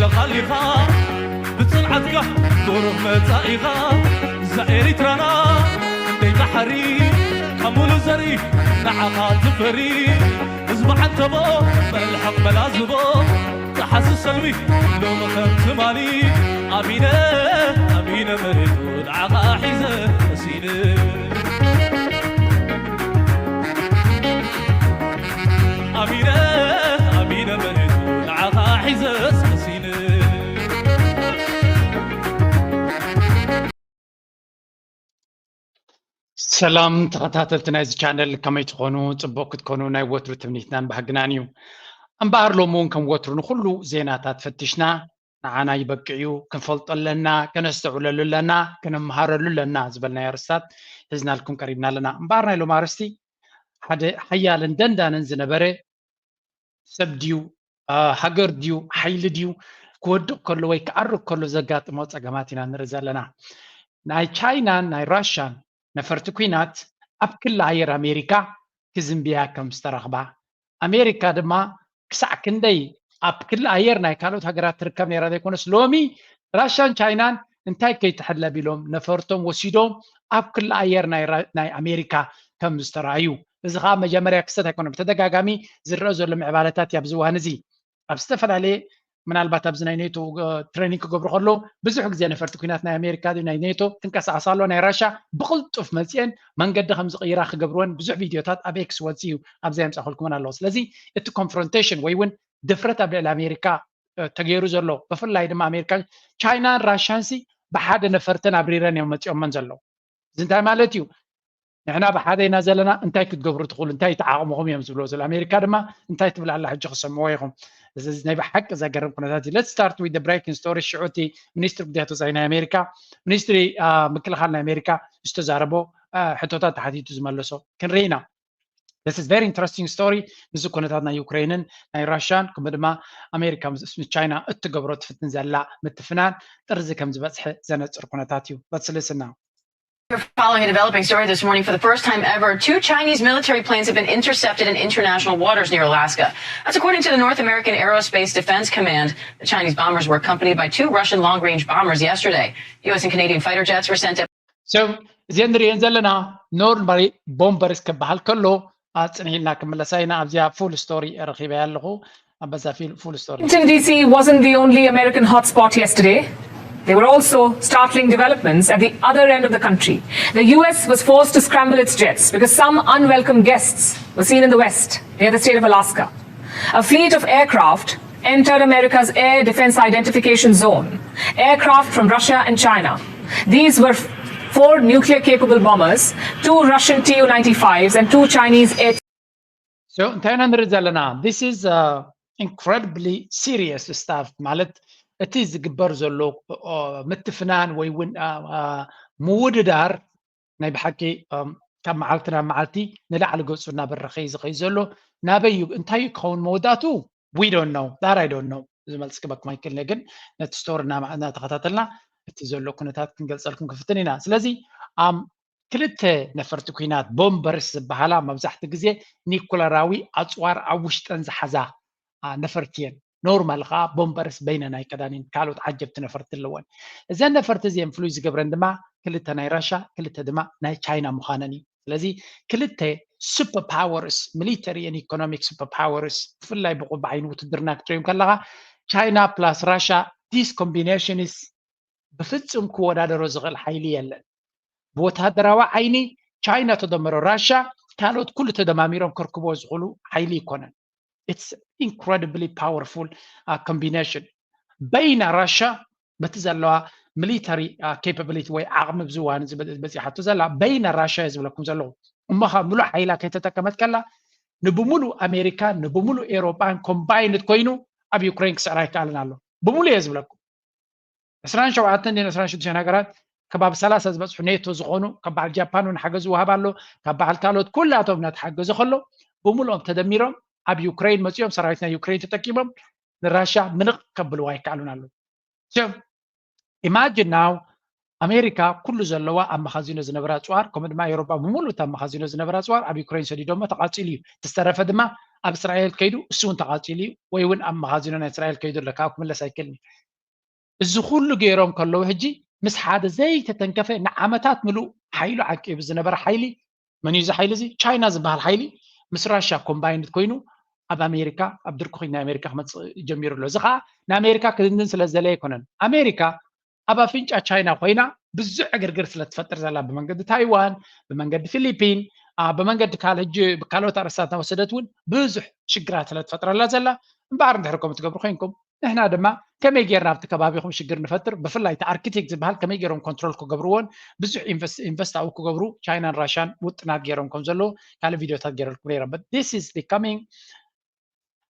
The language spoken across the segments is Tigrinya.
ለኻሊኻ ብጽንዓትካ ብሩህ መጻኢኻ እዛ ኤሪትራና ደይ ባሕሪ ካብ ሙሉ ዘሪ ንዓኻ ትፈሪ ህዝቢ ዓንተቦ መልሕቕ መላዝቦ ጸሓሲ ሰልሚ ሎሚ ከም ትማሊ ኣሚነ ኣሚነ መሬቱ ንዓኻ ሒዘ መሲነ ኣሚነ ኣሚነ መሬቱ ንዓኻ ሒዘ መሲነ ሰላም ተኸታተልቲ ናይዚ ቻነል ከመይ ትኾኑ? ጽቡቕ ክትኮኑ ናይ ወትሩ ትምኒትናን ባህግናን እዩ። እምበኣር ሎሚ እውን ከም ወትሩ ንኹሉ ዜናታት ፈቲሽና ንዓና ይበቅዕ እዩ፣ ክንፈልጦ ኣለና፣ ከነስተውዕለሉ ኣለና፣ ከነመሃረሉ ኣለና ዝበልናዮ ኣርስታት ሒዝናልኩም ቀሪብና ኣለና። እምበኣር ናይ ሎሚ ኣርስቲ ሓደ ሓያልን ደንዳንን ዝነበረ ሰብ ድዩ ሃገር ድዩ ሓይሊ ድዩ ክወድቕ ከሎ ወይ ክዓርግ ከሎ ዘጋጥሞ ፀገማት ኢና ንርኢ ዘለና። ናይ ቻይናን ናይ ራሻን ነፈርቲ ኲናት ኣብ ክሊ ኣየር ኣሜሪካ ክዝንብያ ከም ዝተረኽባ ኣሜሪካ ድማ ክሳዕ ክንደይ ኣብ ክሊ ኣየር ናይ ካልኦት ሃገራት ትርከብ ነይራ ዘይኮነስ ሎሚ ራሻን ቻይናን እንታይ ከይትሕለብ ኢሎም ነፈርቶም ወሲዶም ኣብ ክሊ ኣየር ናይ ኣሜሪካ ከም ዝተረኣዩ እዚ ከዓ መጀመርያ ክስተት ኣይኮነ ብተደጋጋሚ ዝረአ ዘሎ ምዕባለታት እዩ ኣብዚ እዋን እዚ ኣብ ዝተፈላለየ ምናልባት ኣብዚ ናይ ኔቶ ትሬኒንግ ክገብሩ ከለዉ ብዙሕ ግዜ ነፈርቲ ኩናት ናይ ኣሜሪካ ናይ ኔቶ ትንቀሳቀስ ኣለዋ ናይ ራሻ ብቅልጡፍ መፅአን መንገዲ ከም ዝቅይራ ክገብርወን ብዙሕ ቪድዮታት ኣብ ኤክስ ወፂ እዩ ኣብዛ የምፃእኩልኩመን ኣለዎ ስለዚ እቲ ኮንፍሮንቴሽን ወይ እውን ድፍረት ኣብ ልዕሊ ኣሜሪካ ተገይሩ ዘሎ ብፍላይ ድማ ኣሜሪካ ቻይናን ራሻንሲ ብሓደ ነፈርተን ኣብሪረን እዮም መፂኦመን ዘለዉ እዚ እንታይ ማለት እዩ ንሕና ብሓደ ኢና ዘለና እንታይ ክትገብሩ ትኽእሉ እንታይ ተዓቕምኹም እዮም ዝብሎ ዘሎ ኣሜሪካ ድማ እንታይ ትብል ኣላ ሕጂ ክሰምዎ ኢኹም እዚ ናይ ብሓቂ ዘገርም ኩነታት እዩ let's start with the breaking story ሽዑ እቲ ሚኒስትሪ ጉዳያት ወፃኢ ናይ ኣሜሪካ ሚኒስትሪ ምክልኻል ናይ ኣሜሪካ ዝተዛረቦ ሕቶታት ተሓቲቱ ዝመለሶ ክንርኢ ኢና this is very interesting story ምስዚ ኩነታት ናይ ዩክሬንን ናይ ራሽያን ከምኡ ድማ ኣሜሪካ ምስ ቻይና እትገብሮ ትፍትን ዘላ ምትፍናን ጥርዚ ከም ዝበፅሐ ዘነፅር ኩነታት እዩ let's listen now Following a developing story this morning, for the first time ever, two Chinese military planes have been intercepted in international waters near Alaska. That's according to the North American Aerospace Defense Command. The Chinese bombers were accompanied by two Russian long-range bombers yesterday. U S and Canadian fighter jets were sent to. So, እዚአን ንሪኤን ዘለና ኖርማሊ ቦምበርስ ክበሃል ከሎ ኣፅንሒልና ክምለሳ ኢና ኣብዚኣ ፉል ስቶሪ ረኺበያ ኣለኹ ኣበዛ ፊል ፉል ስቶሪ Washington D C wasn't the only American hotspot yesterday. There were also startling developments at the other end of the country. The U S was forced to scramble its jets because some unwelcome guests were seen in the west, near the state of Alaska. A fleet of aircraft entered America's air defense identification zone. Aircraft from Russia and China. These were four nuclear capable bombers, two Russian Tu ninety-fives, and two Chinese F So እንታይ ኢና ንርኢ ዘለና this is incredibly serious stuff ማለት እቲ ዝግበር ዘሎ ምትፍናን ወይ እውን ምውድዳር ናይ ብሓቂ ካብ መዓልቲ ናብ መዓልቲ ንላዕሊ ገፁ እናበረኸ እዩ ዝኸይ ዘሎ ናበይ እዩ እንታይ እዩ ክኸውን መወዳእቱ we don't know that I don't know እዚ መልሲ ክበኩም ኣይክእልን ግን ነቲ ስቶሪ እናተኸታተልና እቲ ዘሎ ኩነታት ክንገልፀልኩም ክፍትን ኢና ስለዚ ክልተ ነፈርቲ ኲናት ቦምበርስ ዝበሃላ መብዛሕትኡ ግዜ ኒኩለራዊ ኣፅዋር ኣብ ውሽጠን ዝሓዛ ነፈርቲ እየን። ኖርማል ከዓ ቦምበርስ በይነን ኣይከዳን እየን። ካልኦት ዓጀብቲ ነፈርቲ ኣለወን። እዘን ነፈርቲ እዚአን ፍሉይ ዝገብረን ድማ ክልተ ናይ ራሻ ክልተ ድማ ናይ ቻይና ምዃነን እዩ። ስለዚ ክልተ ሱፐር ፓወርስ ሚሊተሪ ን ኢኮኖሚክ ሱፐር ፓወርስ ብፍላይ ብቁቢ ዓይኒ ውትድርና ክትሪኦም ከለካ ቻይና ፕላስ ራሻ this combination is ብፍጹም ክወዳደሮ ዝኽእል ሓይሊ የለን። ብወታደራዊ ዓይኒ ቻይና ተደመሮ ራሻ ካልኦት ኩሉ ተደማሚሮም ከርክብዎ ዝኽእሉ ሓይሊ ይኮነን። It's incredibly powerful combination በይና ራሻ በቲ ዘለዋ ሚሊተሪ capability ወይ ዓቕሚ ኣብዚ እዋን በፂሓቶ ዘላ በይና ራሻ እየ ዝብለኩም ዘለኹ እሞ ከዓ ሙሉእ ሓይላ ከይተጠቀመት ከላ ንብሙሉእ ኣሜሪካን ንብሙሉእ ኤሮጳን ኮምባይንድ ኮይኑ ኣብ ዩክሬን ክስዕራ ኣይከኣልን ኣሎ ብሙሉእ እየ ዝብለኩም ዕስራን ሸውዓተን ድን ዕስራን ሽዱሽተን ሃገራት ከባቢ ሰላሳ ዝበፅሑ ኔቶ ዝኾኑ ካብ በዓል ጃፓን እውን ሓገዝ ይወሃብ ኣሎ ካብ በዓል ካልኦት ኩላቶም እናተሓገዙ ከሎ ብምልኦም ተደሚሮም ኣብ ዩክሬን መፂኦም ሰራዊት ናይ ዩክሬን ተጠቂሞም ንራሽያ ምንቕ ከብልዋ ይከኣሉን ኣለዉ ኢማጂን ናው ኣሜሪካ ኩሉ ዘለዋ ኣብ መኻዚኖ ዝነበራ ኣፅዋር፣ ከምኡ ድማ ኤውሮጳ ብምሉእ ኣብ መኻዚኖ ዝነበራ ኣፅዋር ኣብ ዩክሬን ሰዲዶሞ፣ ተቓፂሉ እዩ። ዝተረፈ ድማ ኣብ እስራኤል ከይዱ እሱ እውን ተቓፂሉ እዩ፣ ወይ እውን ኣብ መኻዚኖ ናይ እስራኤል ከይዱ ኣሎ፣ ካብኡ ክምለስ ኣይክእልን እዩ። እዚ ኩሉ ገይሮም ከለዉ ሕጂ ምስ ሓደ ዘይተተንከፈ ንዓመታት ምሉእ ሓይሉ ዓቂቡ ዝነበረ ሓይሊ፣ መን እዩ እዚ ሓይሊ እዚ? ቻይና ዝበሃል ሓይሊ ምስ ራሽያ ኮምባይንድ ኮይኑ ኣብ ኣሜሪካ፣ ኣብ ድርኩኺት ናይ ኣሜሪካ ክመፅእ ጀሚሩ ኣሎ። እዚ ከዓ ንኣሜሪካ ክድንድን ስለ ዝደለየ ኣይኮነን። ኣሜሪካ ኣብ ኣፍንጫ ቻይና ኮይና ብዙሕ ዕግርግር ስለ ትፈጥር ዘላ፣ ብመንገዲ ታይዋን፣ ብመንገዲ ፊሊፒን፣ ብመንገዲ ካልእ ሕጂ ብካልኦት ኣርእስታት እናወሰደት እውን ብዙሕ ሽግራት ስለ ትፈጥረላ ዘላ። እምበኣር እንድሕር ከምኡ ትገብሩ ኮይንኩም፣ ንሕና ድማ ከመይ ጌርና ኣብቲ ከባቢኹም ሽግር ንፈጥር፣ ብፍላይ እቲ ኣርክቲክ ዝበሃል ከመይ ጌሮም ኮንትሮል ክገብርዎን ብዙሕ ኢንቨስት ኣብኡ ክገብሩ ቻይናን ራሽያን ውጥናት ጌሮም ከም ዘለዉ ካልእ ቪድዮታት ጌረልኩም ነይረ። But this is becoming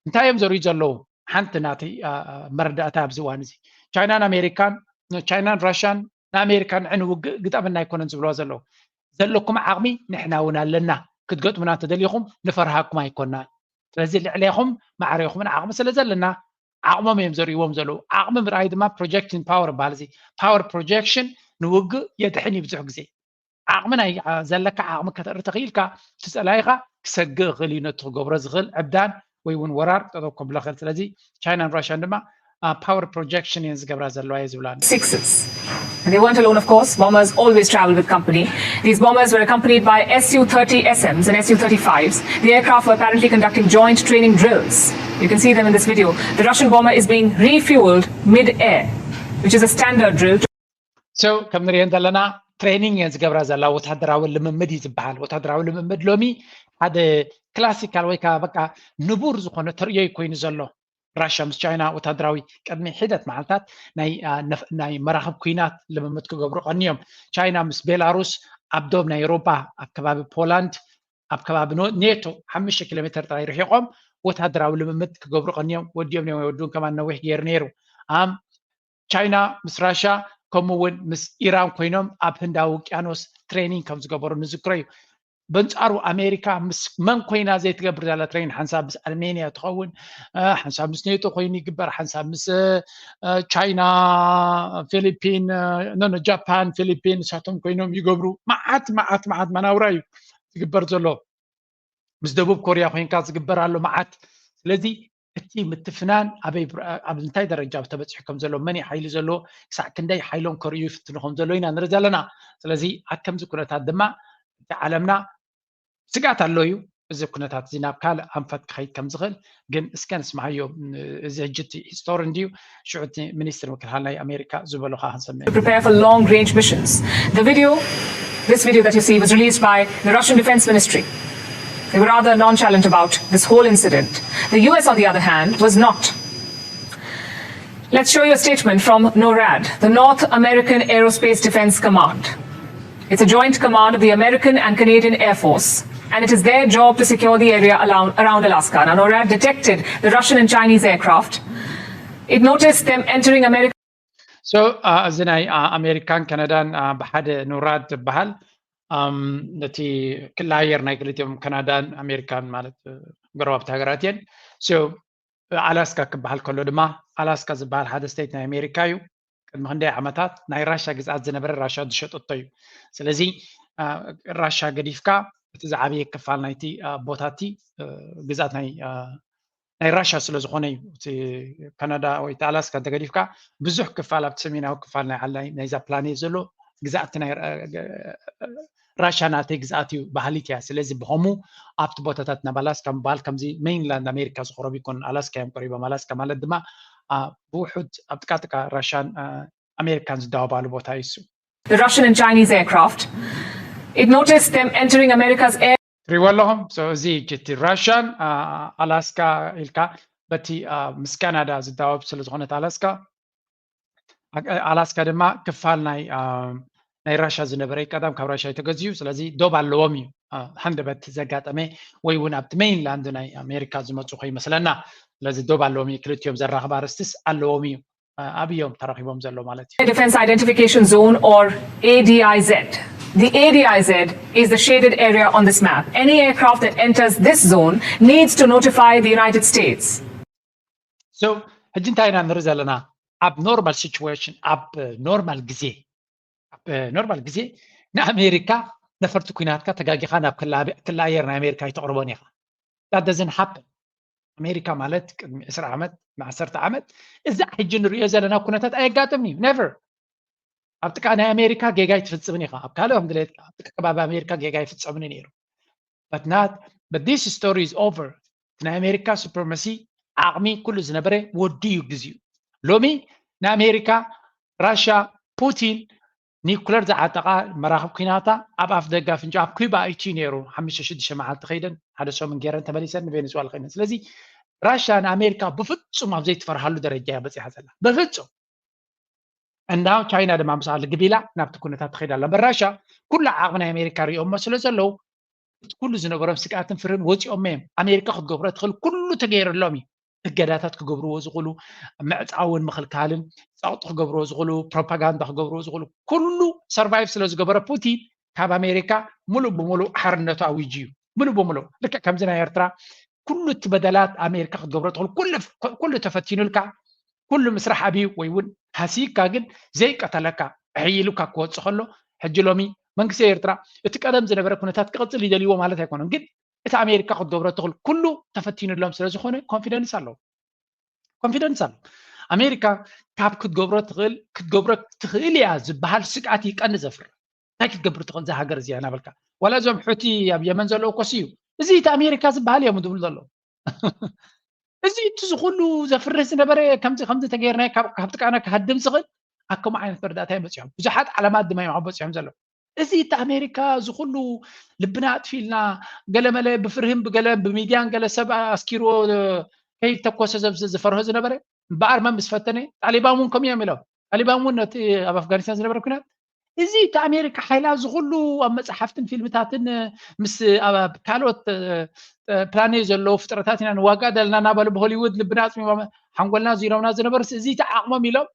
እንታይ እዮም ዘርእዩ ዘለዉ? ሓንቲ ናተይ መረዳእታ ኣብዚ እዋን እዚ፣ ቻይናን ኣሜሪካን፣ ቻይናን ራሽያን ንኣሜሪካ ንዕንውግእ ግጠመና ኣይኮነን ዝብልዋ ዘለዉ። ዘለኩም ዓቕሚ ንሕና እውን ኣለና፣ ክትገጥሙና እንተደሊኹም ንፈርሃኩም ኣይኮናን። ስለዚ ልዕሌኹም ማዕሬኹምን ዓቕሚ ስለ ዘለና ዓቕሞም እዮም ዘርእይዎም ዘለዉ። ዓቕሚ ምርኣይ ድማ ፕሮጀክሽን ፓወር ይበሃል። እዚ ፓወር ፕሮጀክሽን ንውግእ የድሕን እዩ ብዙሕ ግዜ። ዓቕሚ ናይ ዘለካ ዓቕሚ ከተርኢ ተኽኢልካ፣ እቲ ፀላኢኻ ክሰግእ ይኽእል እዩ፣ ነቲ ክገብሮ ዝኽእል ዕብዳን ወይ እውን ወራር ጠጠው ከብሎ ይኽእል። ስለዚ ቻይናን ራሽያን ድማ ፓወር ፕሮጀክሽን እየን ዝገብራ ዘለዋ እየ ዝብላ። Sixes. And they weren't alone, of course. Bombers always travel with company. These bombers were accompanied by S U thirty S Ms and S U thirty-fives. The aircraft were apparently conducting joint training drills. You can see them in this video. The Russian bomber is being refueled mid-air, which is a standard drill. So ከም ንሪኦ ዘለና ትሬኒንግ እየን ዝገብራ ዘላ፣ ወታደራዊ ልምምድ እዩ ዝበሃል። ወታደራዊ ልምምድ ሎሚ ሓደ ክላሲካል ወይ ከዓ በቃ ንቡር ዝኾነ ተርእዮ እዩ ኮይኑ ዘሎ። ራሽያ ምስ ቻይና ወታደራዊ ቅድሚ ሒደት መዓልታት ናይ መራኽብ ኩናት ልምምድ ክገብሩ ቀንዮም። ቻይና ምስ ቤላሩስ ኣብ ዶብ ናይ ኤውሮጳ ኣብ ከባቢ ፖላንድ ኣብ ከባቢ ኔቶ ሓሙሽተ ኪሎ ሜትር ጥራይ ርሒቖም ወታደራዊ ልምምድ ክገብሩ ቀንዮም። ወዲኦም እዮም ኣይወዱን ከማን ነዊሕ ገይሩ ነይሩ። ኣም ቻይና ምስ ራሽያ ከምኡ እውን ምስ ኢራን ኮይኖም ኣብ ህንዳዊ ውቅያኖስ ትሬኒንግ ከም ዝገበሩ ንዝክሮ እዩ። በንጻሩ ኣሜሪካ ምስ መን ኮይና ዘይትገብር ዘላ ትሬኒንግ? ሓንሳብ ምስ ኣርሜንያ ትኸውን፣ ሓንሳብ ምስ ኔቶ ኮይኑ ይግበር፣ ሓንሳብ ምስ ቻይና፣ ፊሊፒን፣ ኖኖ ጃፓን፣ ፊሊፒን ንሳቶም ኮይኖም ይገብሩ። መዓት መዓት መዓት መናውራ እዩ ዝግበር ዘሎ። ምስ ደቡብ ኮርያ ኮይንካ ዝግበር ኣሎ መዓት። ስለዚ እቲ ምትፍናን ኣበይ ኣብ እንታይ ደረጃ ተበፂሑ ከም ዘሎ፣ መን ሓይሊ ዘለዎ፣ ክሳዕ ክንደይ ሓይሎም ከርእዩ ይፍትኑ ከም ዘሎ ኢና ንርኢ ዘለና። ስለዚ ኣብ ከምዚ ኩነታት ድማ እቲ ዓለምና ስጋት ኣሎ እዩ። እዚ ኩነታት እዚ ናብ ካልእ ኣንፈት ክኸይድ ከም ዝኽእል ግን እስከ ንስምዓዮ። እዚ ሕጂ እቲ ስቶሪ እንድዩ፣ ሽዑ እቲ ሚኒስትር ምክልኻል ናይ ኣሜሪካ ዝበሎ ከዓ ክንሰምዕ ኢና። Prepare for long range missions. The video, this video that you see, was released by the Russian Defense Ministry. They were rather nonchalant about this whole incident. The U S, on the other hand, was not. Let's show you a statement from NORAD, the North American Aerospace Defense Command. It's a joint command of the American and Canadian Air Force, and it is their job to secure the area around, around Alaska. Now, NORAD detected the Russian and Chinese aircraft. It noticed them entering America. So, እዚ ናይ ኣሜሪካን ካናዳን ብሓደ ኖራድ ዝበሃል፣ ነቲ ክሊ ኣየር ናይ ክልቲኦም፣ ካናዳን ኣሜሪካን ማለት ጎረባብቲ ሃገራት እየን። So ኣላስካ ክበሃል ከሎ ድማ፣ ኣላስካ ዝበሃል ሓደ ስቴት ናይ ኣሜሪካ እዩ። ቅድሚ ክንደይ ዓመታት ናይ ራሻ ግዝኣት ዝነበረ፣ ራሻ ዝሸጠቶ እዩ። ስለዚ ራሻ ገዲፍካ እቲ ዝዓበየ ክፋል ናይቲ ቦታ እቲ ግዝኣት ናይ ናይ ራሻ ስለ ዝኾነ እዩ። እቲ ካናዳ ወይ እቲ ኣላስካ እንተገዲፍካ፣ ብዙሕ ክፋል ኣብቲ ሰሜናዊ ክፋል ናይ ዓላይ ናይዛ ፕላኔት ዘሎ ግዝኣት ናይ ራሻ ናተይ ግዝኣት እዩ በሃሊት እያ። ስለዚ ብኸሙ ኣብቲ ቦታታት ናብ ኣላስካ ምባል ከምዚ ሜይንላንድ ኣሜሪካ ዝቆረቡ ይኮኑን፣ ኣላስካ እዮም ቆሪቦም። ኣላስካ ማለት ድማ ብውሑድ ኣብ ጥቃጥቃ ራሻን ኣሜሪካን ዝዳወባሉ ቦታ እዩ እሱ። The Russian and Chinese aircraft. It noticed them entering America's air. ትሪእዎ ኣለኹም። እዚ ጅቲ ራሻን ኣላስካ ኢልካ በቲ ምስ ካናዳ ዝዳወብ ስለ ዝኾነት ኣላስካ፣ ኣላስካ ድማ ክፋል ናይ ናይ ራሻ ዝነበረ ቀዳም ካብ ራሻ ተገዝዩ። ስለዚ ዶብ ኣለዎም እዩ። ሃንደበት ዘጋጠመ ወይ እውን ኣብቲ ሜይንላንድ ናይ ኣሜሪካ ዝመፁ ከይመስለና። ስለዚ ዶብ ኣለዎም እዩ፣ ክልቲኦም ዘራኽብ ኣርስትስ ኣለዎም እዩ። ኣብዮም ተረኺቦም ዘሎ ማለት እዩ። Defense Identification Zone, or A D I Z. The A D I Z is the shaded area on this map. Any aircraft that enters this zone needs to notify the United States. So ሕጂ እንታይ ኢና ንርኢ ዘለና? ኣብ ኖርማል ሲቹዌሽን፣ ኣብ ኖርማል ግዜ ኣብ ኖርማል ግዜ ንኣሜሪካ ነፈርቲ ኩናትካ ተጋጊኻ ናብ ክላ ኣየር ናይ ኣሜሪካ ኣይተቕርቦን ኢኻ። That doesn't happen። ኣሜሪካ ማለት ቅድሚ ዕስራ ዓመት፣ ንዓሰርተ ዓመት፣ እዚ ሕጂ ንሪኦ ዘለና ኩነታት ኣየጋጥምን እዩ። Never። ኣብ ጥቃ ናይ ኣሜሪካ ጌጋ ኣይትፍጽምን ኢኻ። ኣብ ካልእ ከም ድሌትካ ኣብ ጥቃ ከባቢ ኣሜሪካ ጌጋ ኣይፍጸምን እዩ ነይሩ። But not, but this story is over። ናይ ኣሜሪካ ሱፕሪማሲ ዓቕሚ ኩሉ ዝነበረ ወዲኡ ግዜኡ። ሎሚ ንኣሜሪካ፣ ራሻ፣ ፑቲን ኒኩለር ዝዓጠቓ መራኽብ ኩናታ ኣብ ኣፍ ደገ ኣፍንጫ ኣብ ኩባ ኣይትዩ ነይሩ። ሓሙሽተ ሽዱሽተ መዓልቲ ከይደን ሓደ ሰሙን ገይረን ተመሊሰን ንቬኔዙዋላ ከይደን። ስለዚ ራሻ ንኣሜሪካ ብፍጹም ኣብ ዘይትፈርሃሉ ደረጃ እያ በፂሓ ዘላ። ብፍጹም። እንዳው ቻይና ድማ ምስኣ ልግብ ኢላ ናብቲ ኩነታት ትኸይድ ኣላ። እምበር ራሻ ኩሉ ዓቕሚ ናይ ኣሜሪካ ሪኦሞ ስለ ዘለዉ እቲ ኩሉ ዝነበሮም ስግኣትን ፍርህን ወፂኦም እዮም። ኣሜሪካ ክትገብሮ ትኽእል ኩሉ ተገይርሎም እዩ። እገዳታት ክገብርዎ ዝኽእሉ፣ ምዕፃውን ምኽልካልን፣ ፀቕጢ ክገብርዎ ዝኽእሉ፣ ፕሮፓጋንዳ ክገብርዎ ዝኽእሉ፣ ኩሉ ሰርቫይቭ ስለ ዝገበረ ፑቲን ካብ ኣሜሪካ ሙሉእ ብሙሉእ ሓርነቱ ኣዊጁ እዩ። ሙሉእ ብሙሉእ ልክዕ ከምዚ ናይ ኤርትራ ኩሉ እቲ በደላት ኣሜሪካ ክትገብሮ ትኽእል ኩሉ ተፈቲኑልካ ኩሉ ምስራሕ ኣብዩ ወይ እውን ሃሲካ ግን ዘይቀተለካ ሕይሉካ ክወፅእ ከሎ ሕጂ ሎሚ መንግስቲ ኤርትራ እቲ ቀደም ዝነበረ ኩነታት ክቕፅል ይደልይዎ ማለት ኣይኮነን። ግን እቲ ኣሜሪካ ክትገብሮ ትኽእል ኩሉ ተፈቲኑሎም ስለ ዝኾነ ኮንፊደንስ ኣለዎ። ኮንፊደንስ ኣሎ። ኣሜሪካ ካብ ክትገብሮ ትኽእል ክትገብሮ ትኽእል እያ ዝበሃል ስግኣት ይቀንስ ዘፍር እንታይ ክትገብር ትኽእል እዛ ሃገር እዚኣ እናበልካ ዋላ እዞም ሑቲ ኣብ የመን ዘለዉ ኮስ እዩ እዚ እቲ ኣሜሪካ ዝበሃል እዮም ዝብሉ ዘለዉ እዚ እቲ ዝኩሉ ዘፍርህ ዝነበረ ከምዚ ከምዚ ተገይርና ካብ ጥቃና ክሃድም ዝኽእል ኣከም ዓይነት መረዳእታ እዮም በፂሖም ብዙሓት ዓለማት ድማ እዮም ኣብ በፂሖም ዘለዉ እዚ እቲ ኣሜሪካ ዝኩሉ ልብና ኣጥፊልና ገለመለ ብፍርህን ብገለ ብሚድያን ገለ ሰብ ኣስኪርዎ ከይተኮሰ ዝፈርሆ ዝነበረ እምበኣር መን ምስ ፈተነ ጣሊባን እውን ከምኡ እዮም ኢሎም ጣሊባን እውን ነቲ ኣብ ኣፍጋኒስታን ዝነበረ ኩናት እዚ እቲ ኣሜሪካ ሓይላ ዝኩሉ ኣብ መፅሓፍትን ፊልምታትን ምስ ካልኦት ፕላኔት ዘለዉ ፍጥረታት ኢና ንዋጋ ደለና እናበሉ ብሆሊውድ ልብና ኣፅሚሞም ሓንጎልና ዙይሮምና ዝነበሩ እዚ እቲ ዓቕሞም ኢሎም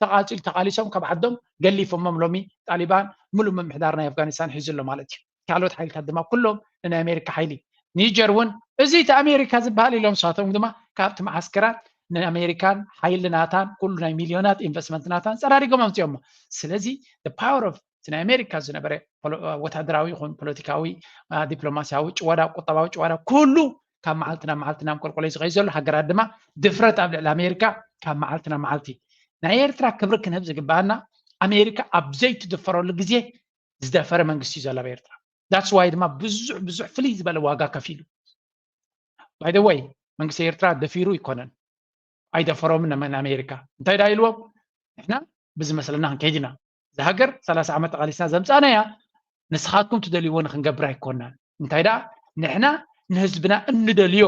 ተቃፂሉ ተቃሊሶም ካብ ዓዶም ገሊፎሞም ሎሚ ጣሊባን ሙሉእ ምምሕዳር ናይ ኣፍጋኒስታን ሒዙ ኣሎ ማለት እዩ ካልኦት ሓይልታት ድማ ኩሎም ንናይ ኣሜሪካ ሓይሊ ኒጀር እውን እዚ እቲ ኣሜሪካ ዝበሃል ኢሎም ንሳቶም ድማ ካብቲ መዓስከራት ንኣሜሪካን ሓይሊ ናታን ኩሉ ናይ ሚልዮናት ኢንቨስትመንት ናታን ፀራሪጎም ኣምፅኦሞ ስለዚ ፓወር ኦፍ እቲ ናይ ኣሜሪካ ዝነበረ ወታደራዊ ይኹን ፖለቲካዊ ዲፕሎማሲያዊ ጭወዳ ቁጠባዊ ጭወዳ ኩሉ ካብ መዓልቲ ናብ መዓልቲ ናብ ቆልቆለይ ዝኸይ ዘሎ ሃገራት ድማ ድፍረት ኣብ ልዕሊ ኣሜሪካ ካብ መዓልቲ ናብ መዓልቲ ናይ ኤርትራ ክብሪ ክንህብ ዝግበኣና ኣሜሪካ ኣብ ዘይትድፈረሉ ግዜ ዝደፈረ መንግስቲ እዩ ዘሎ ኣብ ኤርትራ that's why ድማ ብዙሕ ብዙሕ ፍልይ ዝበለ ዋጋ ከፊሉ by the way መንግስቲ ኤርትራ ደፊሩ ይኮነን ኣይደፈሮምን ነመን ኣሜሪካ እንታይ ዳ ኢልዎም ንሕና ብዝመስለና ክንከይድ ኢና እዛ ሃገር ሰላሳ ዓመት ተቃሊስና ዘምፃእናያ ንስኻትኩም ትደልይዎ ንክንገብር ኣይኮናን እንታይ ዳ ንሕና ንህዝብና እንደልዮ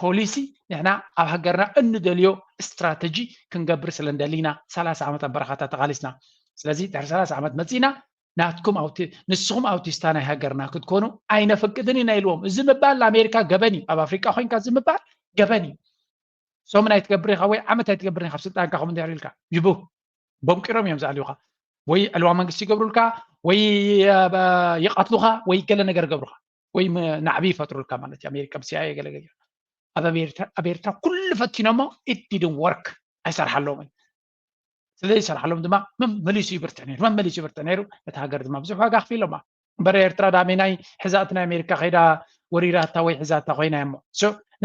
ፖሊሲ ንሕና ኣብ ሃገርና እንደልዮ ስትራተጂ ክንገብር ስለ እንደሊና ሰላሳ ዓመት ኣብ በረኻታት ተቃሊስና ስለዚ ድሕሪ ሰላሳ ዓመት መፂና ናትኩም ንስኹም ኣውቲስታ ናይ ሃገርና ክትኮኑ ኣይነፈቅድን ኢና ኢልዎም እዚ ምባል ንኣሜሪካ ገበን እዩ ኣብ ኣፍሪቃ ኮይንካ እዚ ምባል ገበን እዩ ሶምን ኣይትገብር ኢኻ ወይ ዓመት ኣይትገብር ኢኻ ስልጣንካ ከም እንድሕር ኢልካ ይቡ ቦንቂሮም እዮም ዝኣልዩኻ ወይ ዕልዋ መንግስቲ ይገብሩልካ ወይ ይቐትሉኻ ወይ ገለ ነገር ይገብሩኻ ወይ ናዕቢ ይፈጥሩልካ ማለት እዩ ኣሜሪካ ብሲኣይ ገለገለ ኣብ ኤርትራ ኩሉ ፈቲኖሞ it didn't work ኣይሰርሓለዎምን ስለዚ ይሰርሓሎም ድማ መመሊሱ ይብርትዕ ነይሩ መመሊሱ ይብርትዕ ነይሩ ነቲ ሃገር ድማ ብዙሕ ዋጋ ኣኽፊሎማ እምበር ኤርትራ ዳሜናይ ሕዛእቲ ናይ ኣሜሪካ ከይዳ ወሪራታ ወይ ሕዛታ ኮይና እሞ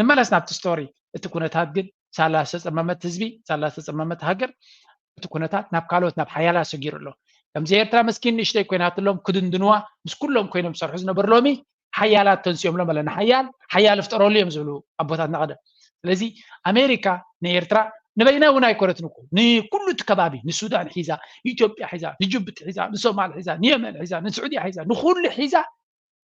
ንመለስ ናብቲ ስቶሪ እቲ ኩነታት ግን ሳላ ዝተፀመመት ህዝቢ ሳላ ዝተፀመመት ሃገር እቲ ኩነታት ናብ ካልኦት ናብ ሓያላት ሰጊሩ ኣሎ ከምዚ ኤርትራ መስኪን ንእሽተይ ኮይናትሎም ክድንድንዋ ምስ ኩሎም ኮይኖም ዝሰርሑ ዝነበሩ ሎሚ ሓያላት ተንስዮምሎም ኣለና ሓያል ሓያል ፍጠረሉ እዮም ዝብሉ ኣቦታትና ቀደም ስለዚ ኣሜሪካ ንኤርትራ ንበይና እውን ኣይኮነትን እኮ ንኩሉ እቲ ከባቢ ንሱዳን ሒዛ ንኢትዮጵያ ሒዛ ንጅቡቲ ሒዛ ንሶማል ሒዛ ንየመን ሒዛ ንስዑድያ ሒዛ ንኩሉ ሒዛ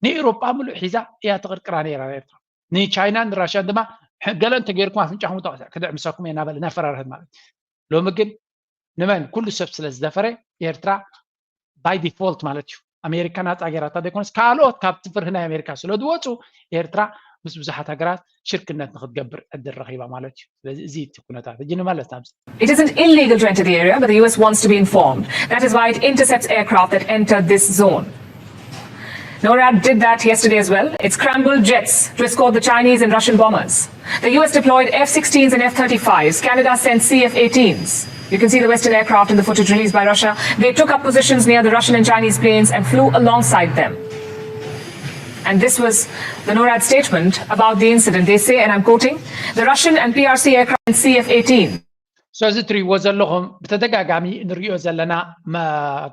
ንኤውሮጳ ምሉእ ሒዛ እያ ተቕርቅራ ነይራ ኤርትራ ንቻይናን ንራሽያን ድማ ገለ እንተገይርኩም ኣፍንጫኹም ክድዕምሰኩም እየ እናበለ እናፈራርሀት ማለት ሎሚ ግን ንመን ኩሉ ሰብ ስለ ዝደፈረ ኤርትራ by default ማለት እዩ ኣሜሪካ ናፃ ገይራታ ዘይኮነስ ካልኦት ካብቲ ፍርሂ ናይ ኣሜሪካ ስለ ዝወፁ ኤርትራ ምስ ብዙሓት ሃገራት ሽርክነት ንክትገብር ዕድል ረኺባ ማለት እዩ ስለዚ እዚ እቲ ኩነታት ሕጂ ንመለስ ናብዚ It isn't illegal to enter the area, but the U S wants to be informed. That is why it intercepts aircraft that enter this zone. NORAD did that yesterday as well. It scrambled jets to escort the Chinese and Russian bombers. The U S deployed F sixteens and F thirty-fives. Canada sent C F eighteens. You can see the Western aircraft in the footage released by Russia. They took up positions near the Russian and Chinese planes and flew alongside them. And this was the NORAD statement about the incident. They say, and I'm quoting, the Russian and P R C aircraft C F eighteen. So እዚ ትሪእዎ ዘለኹም ብተደጋጋሚ ንሪኦ ዘለና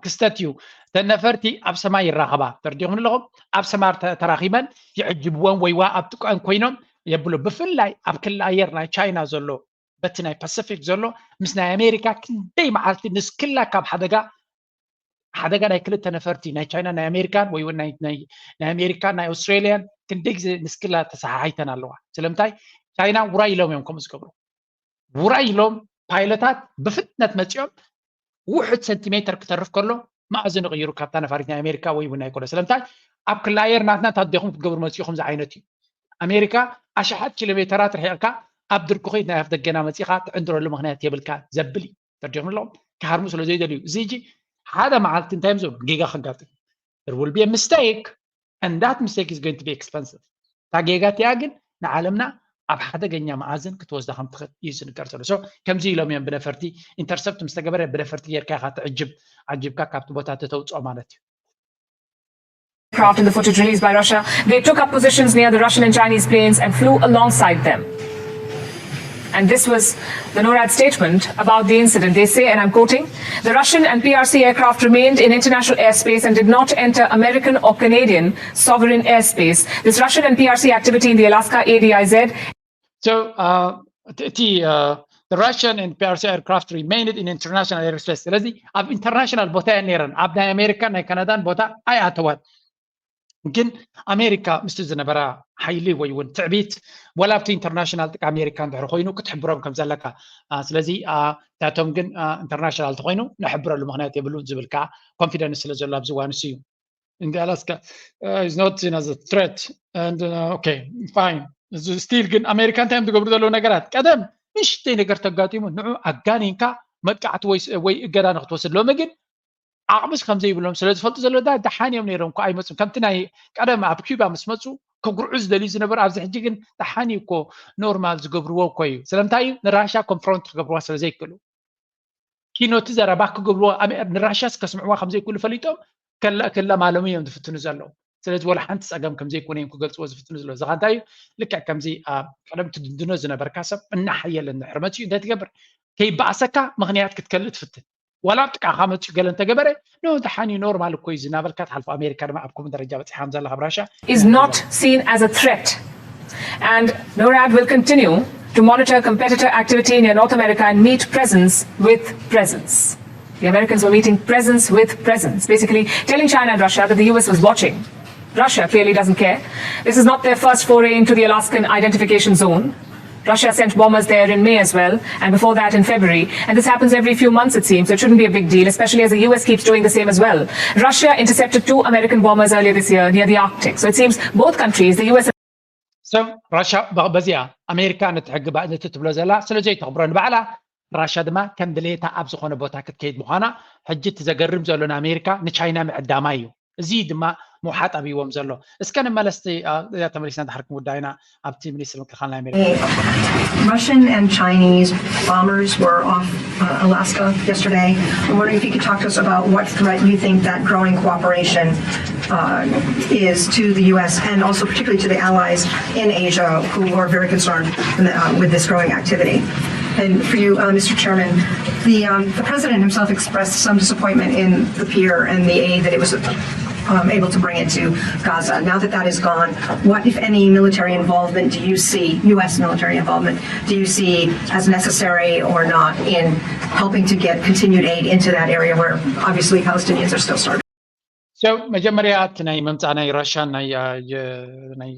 ክስተት እዩ። እተን ነፈርቲ ኣብ ሰማይ ይራኸባ። ተረዲኹም ኣለኹም? ኣብ ሰማይ ተራኺበን ይዕጅብወን ወይዋ ኣብ ጥቃን ኮይኖም የብሉ። ብፍላይ ኣብ ክሊ ኣየር ናይ ቻይና ዘሎ በቲ ናይ ፓሲፊክ ዘሎ ምስ ናይ ኣሜሪካ ክንደይ መዓልቲ ንስክላ ካብ ሓደጋ ሓደጋ ናይ ክልተ ነፈርቲ ናይ ቻይና ናይ ኣሜሪካን ወይ እውን ናይ ኣሜሪካን ናይ ኣውስትራሊያን ክንደይ ግዜ ንስክላ ተሰሓሓይተን ኣለዋ። ስለምንታይ? ቻይና ውራይ ኢሎም እዮም ከምኡ ዝገብሩ። ውራይ ኢሎም ፓይለታት ብፍጥነት መፂኦም ውሕድ ሰንቲሜተር ክተርፍ ከሎ መኣዝኑ ይቕይሩ ካብታ ነፋሪት ናይ ኣሜሪካ ወይ እውን ናይ ኮሎ። ስለምንታይ? ኣብ ክሊ ኣየር ናትና እንታይ ዲኹም ክትገብሩ መፂኹም ዝዓይነት እዩ። ኣሜሪካ ኣሽሓት ኪሎ ሜተራት ርሒቕካ ኣብ ድርኩኺት ናይ ኣፍ ደገና መፂኻ ትዕንድረሉ ምኽንያት የብልካ ዘብል እዩ። ተርዲኹም ኣለኹም? ክሃርሙ ስለ ዘይደልዩ። እዚ ሕጂ ሓደ መዓልቲ እንታይ እዮም ዝብሉ? ጌጋ ከጋጥም። There will be a mistake and that mistake is going to be expensive። እታ ጌጋ እቲኣ ግን ንዓለምና ኣብ ሓደገኛ መኣዝን ክትወስዳ ከም ትኽእል እዩ ዝንገር ዘሎ። So ከምዚ ኢሎም እዮም ብነፈርቲ ኢንተርሰፕት ምስ ተገበረ ብነፈርቲ ጌርካ ኢኻ ትዕጅብ ዓጅብካ ካብቲ ቦታ ተተውፅኦ ማለት እዩ። Aircraft in the footage released by Russia. They took up positions near the Russian and Chinese planes and flew alongside them. And this was the NORAD statement about the incident. They say, and I'm quoting, the Russian and P R C aircraft remained in international airspace and did not enter American or Canadian sovereign airspace. This Russian and P R C activity in the Alaska A D I Z. So uh, እቲ uh, the Russian and P R C aircraft remained in international airspace። ስለዚ ኣብ ኢንተርናሽናል ቦታ እየን ነይረን፣ ኣብ ናይ ኣሜሪካን ናይ ካናዳን ቦታ ኣይኣተዋን። ግን ኣሜሪካ ምስቲ ዝነበራ ሓይሊ ወይ እውን ትዕቢት ዋላ ኣብቲ ኢንተርናሽናል ጥቃ ኣሜሪካ እንድሕር ኮይኑ ክትሕብሮም ከም ዘለካ። ስለዚ እታቶም ግን ኢንተርናሽናል ተኮይኑ ንሕብረሉ ምክንያት የብሉን ዝብል ከዓ ኮንፊደንስ ስለ ዘሎ ኣብዚ እዋን እሱ እዩ። In the Alaska uh, is not seen as a threat and uh, okay, fine። ስቲል ግን ኣሜሪካ እንታይ እዮም ዝገብሩ ዘለዉ ነገራት? ቀደም ንሽተይ ነገር ተጋጢሙ ንዑ ኣጋኒንካ መጥቃዕቲ ወይ እገዳ ንክትወስድ፣ ሎሚ ግን ዓቕምስ ከም ዘይብሎም ስለ ዝፈልጡ ዘሎ ደሓን እዮም ነይሮም እኮ ኣይመፁን። ከምቲ ናይ ቀደም ኣብ ኪባ ምስ መፁ ከጉርዑ ዝደልዩ ዝነበሩ ኣብዚ ሕጂ ግን ደሓን እዩ እኮ ኖርማል ዝገብርዎ እኮ እዩ። ስለምንታይ እዩ? ንራሻ ኮንፍሮንት ክገብርዋ ስለ ዘይክእሉ። ኪኖቲ ዘረባ ክገብርዎ ንራሻስ ከስምዕዋ ከም ዘይክእሉ ፈሊጦም ክለማለሙ እዮም ዝፍትኑ ዘለዉ። ስለዚ ወላ ሓንቲ ፀገም ከም ዘይኮነ እዮም ክገልፅዎ ዝፍትኑ ዘለዉ። እዚ እንታይ እዩ? ልክዕ ከምዚ ቀደም ትድንድኖ ዝነበርካ ሰብ እናሓየለ እንድሕር መፅኡ እንታይ ትገብር? ከይበኣሰካ ምክንያት ክትከልእ ትፍትን። ዋላ ኣብ ጥቃኻ መፅኡ ገለ እንተገበረ ኖ ደሓን እዩ ኖርማል እኮ እዩ እናበልካ ትሓልፎ። ኣሜሪካ ድማ ኣብ ከምኡ ደረጃ በፂሓ ከም ዘላ ካብ ራሻ is not seen as a threat. And NORAD will continue to monitor competitor activity near North America and meet presence with presence. The Americans were meeting presence with presence, basically telling China and Russia that the U S was watching. Russia clearly doesn't care. This is not their first foray into the Alaskan identification zone. Russia sent bombers there in May as well, and before that in February. And this happens every few months, it seems, so it shouldn't be a big deal, especially as the U S keeps doing the same as well. Russia intercepted two American bombers earlier this year near the Arctic. So it seems both countries, the U S and ሰብ ራሻ በዚኣ ኣሜሪካ ነቲ ሕጊ ነቲ ትብሎ ዘላ ስለ ዘይተኽብሮ ንባዕላ ራሻ ድማ ከም ድሌታ ኣብ ዝኾነ ቦታ ክትከይድ ምዃና ሕጂ እቲ ዘገርም ዘሎ ንኣሜሪካ ንቻይና ምዕዳማ እዩ። እዚ ድማ ምውሓጥ ኣብይዎም ዘሎ። እስከ ንመለስቲ ተመሊስና ድሓር ክንውዳእ ኢና ኣብቲ ሚኒስትሪ ምክልኻል ናይ ኣሜሪካ። Russian and Chinese bombers were off uh, Alaska yesterday. I'm wondering if you could talk to us about what threat you think that growing cooperation uh, is to the U S and also particularly to the allies in Asia who are very concerned in the, uh, with this growing activity. And for you, uh, Mister Chairman, the, um, the president himself expressed some disappointment in the pier and the aid that it was um, able to bring into Gaza. Now that that is gone, what, if any, military involvement do you see, U S military involvement, do you see as necessary or not in helping to get continued aid into that area where obviously Palestinians are still starving? So መጀመርያ እቲ ናይ ምምፃእ ናይ ራሻን ናይ ናይ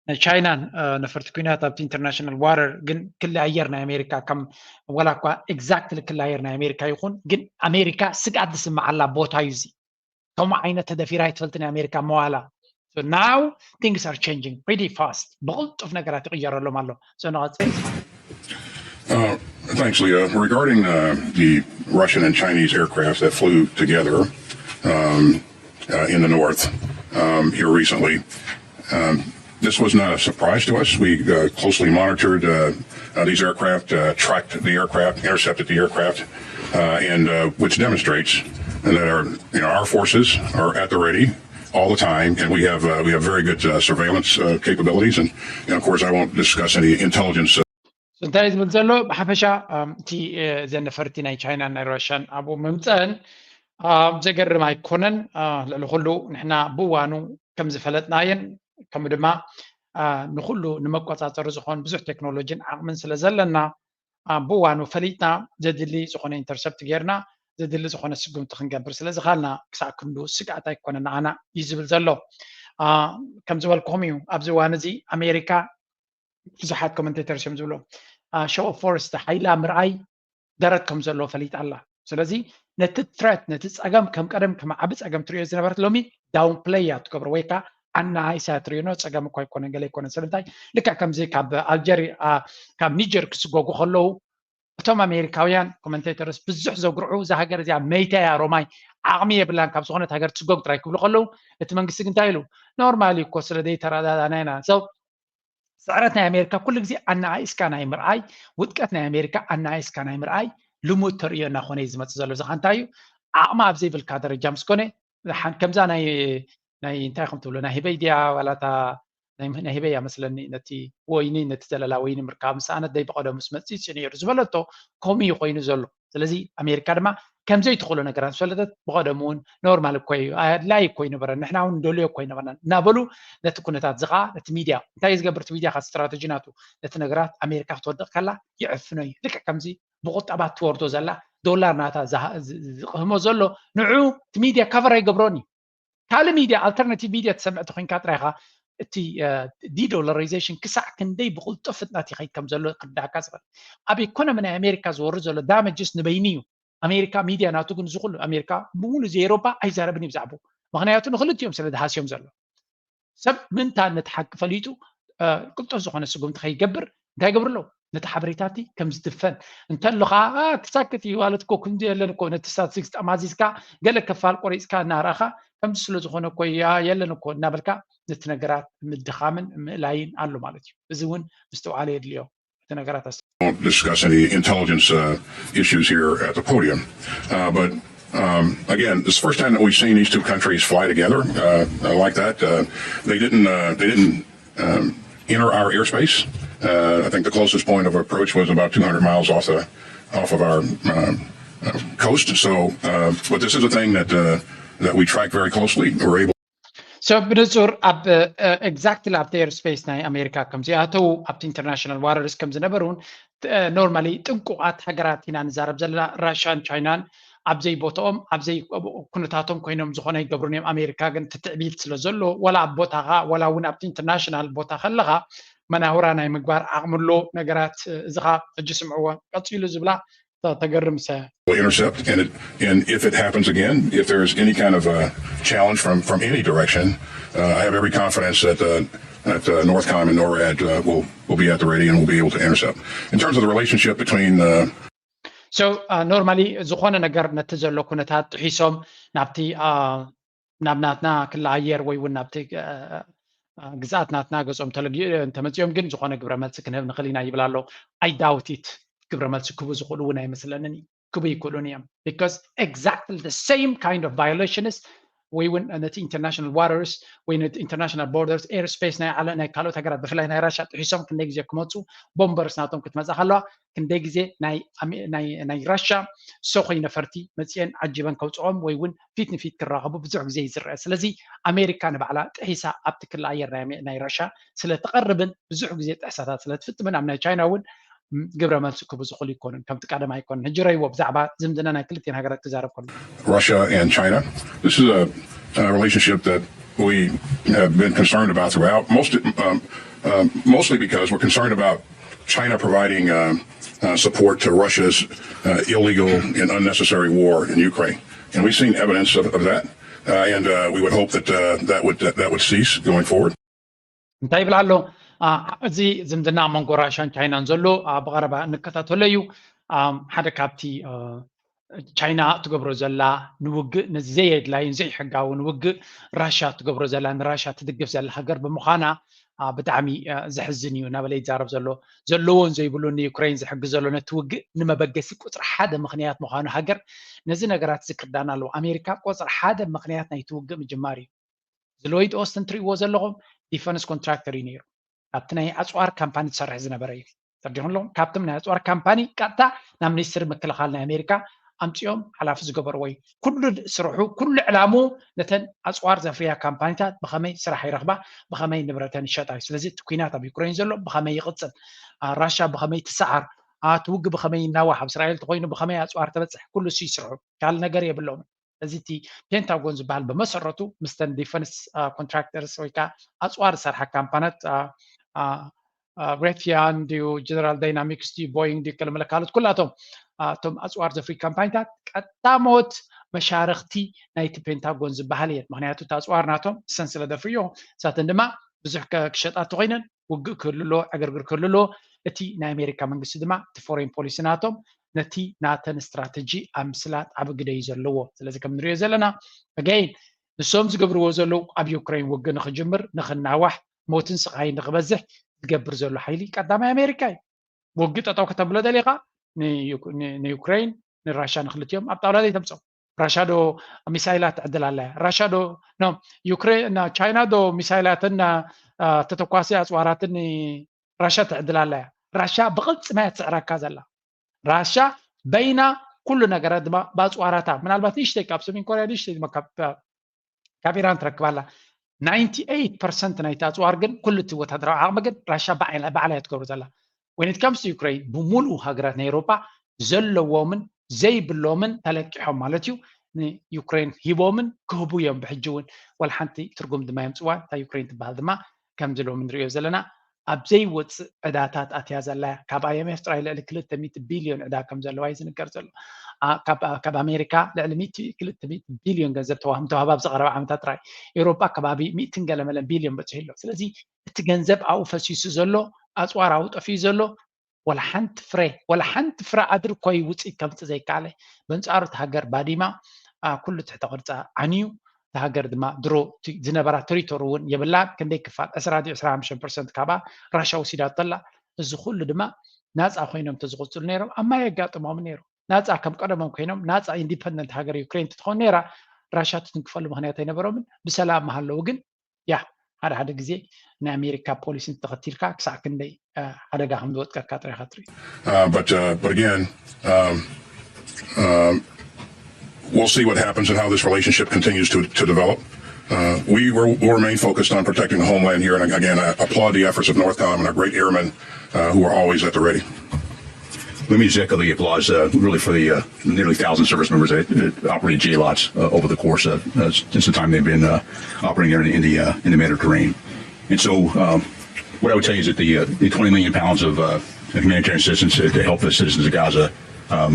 ናይ ቻይናን ነፈርቲ ኩናት ኣብቲ ኢንተርናሽናል ዋተር ግን ክሊ ኣየር ናይ ኣሜሪካ ከም ወላ እኳ ኤግዛክትሊ ክሊ ኣየር ናይ ኣሜሪካ ይኹን ግን ኣሜሪካ ስግኣት ዝስምዓላ ቦታ እዩ እዚ። ከምኡ ዓይነት ተደፊራ ኣይትፈልጥን ኣሜሪካ መዋላ። So now things are changing pretty fast። ብቕልጡፍ ነገራት ይቕየረሎም ኣሎ። So ንቐፅል። Uh, thanks, Leah. Regarding uh, the Russian and Chinese aircraft that flew together um, uh, in the north um, here recently, um, This was not a surprise to us. We uh, closely monitored uh, uh, these aircraft, uh, tracked the aircraft, intercepted the aircraft, uh, and uh, which demonstrates that our you know our forces are at the ready all the time, and we have uh, we have very good uh, surveillance uh, capabilities. And, and of course, I won't discuss any intelligence. Uh, እንታይ ዝብል ዘሎ ብሓፈሻ እቲ ዘን ነፈርቲ ናይ ቻይናን ናይ ራሽያን ኣብኡ ምምፀአን ዘገርም ኣይኮነን። ልዕሊ ኩሉ ንሕና ብዋኑ ከም ዝፈለጥናየን ከምኡ ድማ ንኩሉ ንመቆፃፀሪ ዝኾን ብዙሕ ቴክኖሎጂን ዓቕምን ስለ ዘለና ብዋኑ ፈሊጥና ዘድሊ ዝኾነ ኢንተርሰፕት ጌርና ዘድሊ ዝኾነ ስጉምቲ ክንገብር ስለ ዝኻልና ክሳዕ ክንዱ ስግኣት ኣይኮነ ንዓና እዩ ዝብል ዘሎ። ከም ዝበልኩኹም እዩ ኣብዚ እዋን እዚ ኣሜሪካ ብዙሓት ኮመንቴተርስ እዮም ዝብሉ ሾው ኦፍ ፎርስ ሓይላ ምርኣይ ደረት ከም ዘለዎ ፈሊጣ ኣላ። ስለዚ ነቲ ትረት ነቲ ፀገም ከም ቀደም ከም ዓቢ ፀገም ትሪኦ ዝነበረት ሎሚ ዳውን ፕለይ እያ ትገብሮ ወይ ከዓ ኣናኣይሳ ትሪኦ ፀገም እኳ ኣይኮነን ገለ ኣይኮነን። ስለምንታይ ልክዕ ከምዚ ካብ ኣልጀሪ ካብ ኒጀር ክስጎጉ ከለዉ እቶም ኣሜሪካውያን ኮመንቴተርስ ብዙሕ ዘጉርዑ እዛ ሃገር እዚኣ መይታ እያ ሮማይ ዓቕሚ የብላን ካብ ዝኾነት ሃገር ትስጎግ ጥራይ ክብሉ ከለዉ እቲ መንግስቲ ግን እንታይ ኢሉ ኖርማሊ እኮ ስለ ዘይተረዳዳና ኢና። ስዕረት ናይ ኣሜሪካ ኩሉ ግዜ ኣነኣኢስካ ናይ ምርኣይ ውድቀት ናይ ኣሜሪካ ኣነኣኢስካ ናይ ምርኣይ ልሙድ ተርእዮ እናኾነ እዩ ዝመፅእ ዘሎ። እዚ ከ እንታይ እዩ ዓቕሚ ኣብ ዘይብልካ ደረጃ ምስ ኮነ ከምዛ ናይ ናይ እንታይ ከም ትብሎ ናይ ህበይ ድያ ዋላታ ናይ ህበይ እያ መስለኒ ነቲ ወይኒ ነቲ ዘለላ ወይኒ ምርካብ ምስ ኣነት ደይ ብቐደሙ ምስ መፅእ እዩ ነይሩ ዝበለቶ ከምኡ እዩ ኮይኑ ዘሎ። ስለዚ ኣሜሪካ ድማ ከምዘይትኽእሎ ነገራት ዝፈለጠት ብቐደሙ እውን ኖርማል እኮ እዩ ኣድላይ እኮ ይነበረን ንሕና እውን ንደልዮ እኮ ይነበርና እናበሉ ነቲ ኩነታት እዚ ከዓ ነቲ ሚድያ እንታይ ዝገብር እቲ ሚድያ ካብ ስትራተጂ ናቱ ነቲ ነገራት ኣሜሪካ ክትወድቕ ከላ ይዕፍኖ እዩ። ልክዕ ከምዚ ብቁጠባ ትወርዶ ዘላ ዶላር ናታ ዝቕህሞ ዘሎ ንዑ እቲ ሚድያ ካቨር ኣይገብሮን እዩ። ካልእ ሚድያ ኣልተርናቲቭ ሚድያ ትሰምዕ ተኮይንካ ጥራይካ እቲ ዲዶላራይዜሽን ክሳዕ ክንደይ ብቁልጡፍ ፍጥነት ይኸይድ ከም ዘሎ ክርዳእካ ዝኽእል ኣብ ኢኮኖሚ ናይ ኣሜሪካ ዝወርድ ዘሎ ዳመጅስ ንበይኒ እዩ። ኣሜሪካ ሚድያ ናቱ ግን ዝኩሉ ኣሜሪካ ብሙሉ እዚ ኤሮፓ ኣይዛረብን እዩ ብዛዕቡ ምክንያቱ ንክልቲኦም ስለ ዝሃስዮም ዘሎ ሰብ ምንታ ነቲ ሓቂ ፈሊጡ ቅልጡፍ ዝኾነ ስጉምቲ ከይገብር እንታይ ገብር ኣለዉ ነቲ ሓበሬታቲ ከም ዝድፈን እንተሎ ከዓ ክሳክት እዩ ማለት እኮ ክንዲ የለን እኮ ነቲ ስታትስቲክስ ጠማዚዝካ ገለ ክፋል ቆሪፅካ እናረእኻ ከምዚ ስለ ዝኾነ እኮ እያ የለን እኮ እናበልካ ነቲ ነገራት ምድኻምን ምእላይን ኣሎ ማለት እዩ። እዚ እውን ምስትውዓል የድልዮ እቲ ነገራት won't discuss any intelligence uh, issues here at the podium. Uh, but um, again, it's the first time that we've seen these two countries fly together uh, uh, like that. Uh, they didn't. Uh, they didn't um, enter our airspace. Uh, I think the closest point of approach was about two hundred miles off the off of our um, uh, coast. So, uh, but this is a thing that uh, that we track very closely. We're able. So ብንጹር ኣብ ኤግዛክትሊ ኣብቲ ኤርስፔስ ናይ ኣሜሪካ ከም ዝኣተዉ ኣብቲ ኢንተርናሽናል ዋተርስ ከም ዝነበሩን ኖርማሊ ጥንቁቓት ሃገራት ኢና ንዛረብ ዘለና ራሽያን ቻይናን ኣብዘይ ቦትኦም ኣብዘይ ኩነታቶም ኮይኖም ዝኾነ ይገብሩን እዮም። ኣሜሪካ ግን ትትዕቢት ስለ ዘሎ ወላ ኣብ ቦታኻ ወላ እውን ኣብቲ ኢንተርናሽናል ቦታ ከለኻ መናሁራ ናይ ምግባር ዓቕሚ ኣሎ ነገራት እዚ ኻ ሕጂ ስምዕዎ ቀፂሉ ዝብላ ተገርም ሰ intercept and it, and if it happens again, if there is any kind of a challenge from from any direction, uh, I have every confidence that uh, that uh, Northcom and NORAD uh, will will be at the ready and will be able to intercept. In terms of the relationship between uh, so normally ዝኾነ ነገር ነቲ ዘሎ ኩነታት ጥሒሶም ናብቲ ናብ ናትና ክሊ ኣየር ወይ እውን ናብቲ ግዝኣት ናትና ገጾም ተለጊ እንተመፅኦም ግን ዝኾነ ግብረ መልሲ ክንህብ ንኽእል ኢና ይብል ኣሎ። I doubt it ግብረ መልሲ ክቡ ዝኽእሉ እውን ኣይመስለንን እዩ። ክቡ ይክእሉን እዮም because exactly the same kind of violations ወይ እውን ነቲ international waters ወይ ነቲ international borders air space ናይ ዓለ ናይ ካልኦት ሃገራት ብፍላይ ናይ ራሻ ጥሒሶም ክንደይ ግዜ ክመፁ ቦምበርስ ናቶም ክትመፃ ከለዋ ክንደይ ግዜ ናይ ራሻ ሰኮይ ነፈርቲ መፅአን ዓጂበን ከውፅኦም ወይ እውን ፊት ንፊት ክራኸቡ ብዙሕ ግዜ ይዝረአ። ስለዚ ኣሜሪካ ንባዕላ ጥሒሳ ኣብቲ ክሊ ኣየር ናይ ራሻ ስለትቐርብን ብዙሕ ግዜ ጥሕሳታት ስለትፍፅምን ኣብ ናይ ቻይና እውን ግብረ መልሲ ክቡ ዝኽእሉ ይኮኑን ከምቲ ቀደም ኣይኮኑን። ሕጂ ረይዎ ብዛዕባ ዝምድና ናይ ክልቲን ሃገራት ክዛረብ ከሉ Russia and China. This is a, a relationship that we have been concerned about throughout, most, um, um, mostly because we're concerned about China providing uh, uh, support to Russia's uh, illegal and unnecessary war in Ukraine. And we've seen evidence of, of that. Uh, and uh, we would hope that uh, that would that would cease going forward. እንታይ ይብል ኣሎ? እዚ ዝምድና መንጎ ራሻን ቻይናን ዘሎ ብቐረባ እንከታተሎ እዩ። ሓደ ካብቲ ቻይና ትገብሮ ዘላ ንውግእ ነዚ ዘየድላይን ዘይሕጋውን ውግእ ራሻ ትገብሮ ዘላ ንራሻ ትድግፍ ዘላ ሃገር ብምዃና ብጣዕሚ ዘሕዝን እዩ። እናበለ ይዛረብ ዘሎ፣ ዘለዎን ዘይብሉን ንዩክሬን ዝሕግዝ ዘሎ ነቲ ውግእ ንመበገሲ ቁፅሪ ሓደ ምክንያት ምዃኑ ሃገር ነዚ ነገራት ዝክርዳን ኣለዎ። ኣሜሪካ ቁፅሪ ሓደ ምክንያት ናይቲ ውግእ ምጅማር እዩ። እዚ ሎይድ ኦስትን ትሪእዎ ዘለኹም ዲፈንስ ኮንትራክተር እዩ ነይሩ። ኣብቲ ናይ ኣፅዋር ካምፓኒ ዝሰርሕ ዝነበረ እዩ። ተረዲኹም ኣለኹም? ካብቶም ናይ ኣፅዋር ካምፓኒ ቀጥታ ናብ ሚኒስትሪ ምክልኻል ናይ ኣሜሪካ ኣምፂኦም ሓላፊ ዝገበርዎ እዩ። ኩሉ ስርሑ፣ ኩሉ ዕላሙ ነተን ኣፅዋር ዘፍርያ ካምፓኒታት ብኸመይ ስራሕ ይረኽባ፣ ብኸመይ ንብረተን ይሸጣ እዩ። ስለዚ እቲ ኩናት ኣብ ዩክሬን ዘሎ ብኸመይ ይቕፅል፣ ራሻ ብኸመይ ትሰዓር፣ እቲ ውግእ ብኸመይ ይናዋሕ፣ ኣብ እስራኤል ተኾይኑ ብኸመይ ኣፅዋር ተበፅሕ፣ ኩሉ እሱ ይስርሑ። ካልእ ነገር የብሎምን። እዚ እቲ ፔንታጎን ዝበሃል ብመሰረቱ ምስተን ዲፈንስ ኮንትራክተርስ ወይ ከዓ ኣፅዋር ዝሰርሓ ካምፓናት ሬቲያን ድዩ፣ ጀነራል ዳይናሚክስ ድዩ፣ ቦይንግ ድዩ፣ ከለመለ ካልኦት ኩላቶም እቶም ኣፅዋር ዘፍሪ ካምፓኒታት ቀዳሞት መሻርክቲ ናይቲ ፔንታጎን ዝበሃል እየን። ምክንያቱ እቲ ኣፅዋር ናቶም ሰን ስለ ዘፍርዮ ንሳተን ድማ ብዙሕ ክሸጣ ተኮይነን ውግእ ክህሉ ኣለዎ፣ ዕግርግር ክህሉ ኣለዎ። እቲ ናይ ኣሜሪካ መንግስቲ ድማ እቲ ፎሬን ፖሊሲ ናቶም ነቲ ናተን ስትራተጂ ኣብ ምስላጥ ዓቢ ግደ እዩ ዘለዎ። ስለዚ ከም ንሪኦ ዘለና ኣገይን ንሶም ዝገብርዎ ዘለዉ ኣብ ዩክሬን ውግእ ንክጅምር፣ ንክናዋሕ፣ ሞትን ስቃይን ንክበዝሕ ዝገብር ዘሎ ሓይሊ ቀዳማይ ኣሜሪካ እዩ። ውግእ ጠጠው ከተብሎ ደሊኻ ንዩክሬን ንራሻ ንክልቲኦም ኣብ ጣውላ ዘይተምፅኦም። ራሻ ዶ ሚሳይላት ትዕድል ኣላ እያ? ራሻ ዶ ቻይና ዶ ሚሳይላትን ተተኳሲ ኣፅዋራትን ራሻ ትዕድል ኣላ እያ? ራሻ ብቕልፅማ እያ ትስዕረካ ዘላ። ራሻ በይና ኩሉ ነገራት ድማ ብኣፅዋራታ፣ ምናልባት ንእሽተይ ካብ ሰሜን ኮርያ ንእሽተይ ድማ ካብ ኢራን ትረክብ ኣላ። ናይንቲ ኤይት ፐርሰንት ናይቲ ኣፅዋር ግን ኩሉ እቲ ወታደራዊ ዓቕሚ ግን ራሻ ባዕላ እያ ትገብሮ ዘላ። When it comes to Ukraine፣ ብሙሉእ ሃገራት ናይ ኤውሮጳ ዘለዎምን ዘይብሎምን ተለቂሖም ማለት እዩ ንዩክሬን ሂቦምን ክህቡ እዮም። ብሕጂ እውን ዋላ ሓንቲ ትርጉም ድማ የምፅዋ። እታ ዩክሬን ትበሃል ድማ ከምዚ ሎሚ ንሪኦ ዘለና ኣብ ዘይወፅእ ዕዳታት ኣትያ ዘላ እያ። ካብ ኣይኤምኤፍ ጥራይ ልዕሊ ክልተ ሚእቲ ቢልዮን ዕዳ ከም ዘለዋ እዩ ዝንገር ዘሎ። ካብ ኣሜሪካ ልዕሊ ክልተ ሚእቲ ቢልዮን ገንዘብ ተዋህም ተዋህብ ኣብዚ ቀረባ ዓመታት ጥራይ። ኤውሮጳ ከባቢ ሚእትን ገለመለን ቢልዮን በፂሑ ኣሎ። ስለዚ እቲ ገንዘብ ኣብኡ ፈሲሱ ዘሎ፣ ኣፅዋር ኣብኡ ጠፊኡ ዘሎ፣ ወላ ሓንቲ ፍረ፣ ወላ ሓንቲ ፍረ ኣድሪ ኮይ ውፅኢት ከምፅእ ዘይከኣለ። በንፃሩ እቲ ሃገር ባዲማ፣ ኩሉ ትሕተ ቅርፃ ዓንዩ፣ እታ ሃገር ድማ ድሮ ዝነበራ ተሪቶሪ እውን የብላን። ክንደይ ክፋል፣ ዕስራ ድዩ ዕስራን ሓሙሽተን ፐርሰንት ካብኣ ራሻ ወሲዳቶ ኣላ። እዚ ኩሉ ድማ ናፃ ኮይኖም ተዝቕፅሉ ነይሮም ኣብ ማይ የጋጥሞም ነይሩ። ናፃ ከም ቀደሞም ኮይኖም ናፃ ኢንዲፐንደንት ሃገር ዩክሬን ትትኾን ነይራ፣ ራሻ ትትንክፈሉ ምክንያት ኣይነበሮምን። ብሰላም ምሃለዉ ግን ያ ሓደ ሓደ ግዜ ናይ ኣሜሪካ ፖሊሲ እንተተኸቲልካ ክሳዕ ክንደይ ሓደጋ ከም ዝወጥቀካ ጥራይካ ትርኢ። Uh, but uh, but again, um, um, we'll see what happens and how this relationship continues to, to develop. Uh, we will we'll remain focused on protecting the homeland here, and again, I applaud the efforts of Northcom and our great airmen uh, who are always at the ready. Let me just echo the applause, uh, really, for the uh, nearly thousand service members that, that operated J lots uh, over the course of uh, since the time they've been uh, operating there in, in the uh, in the Mediterranean. And so, um, what I would tell you is that the uh, the twenty million pounds of uh, humanitarian assistance to, to help the citizens of Gaza. Um,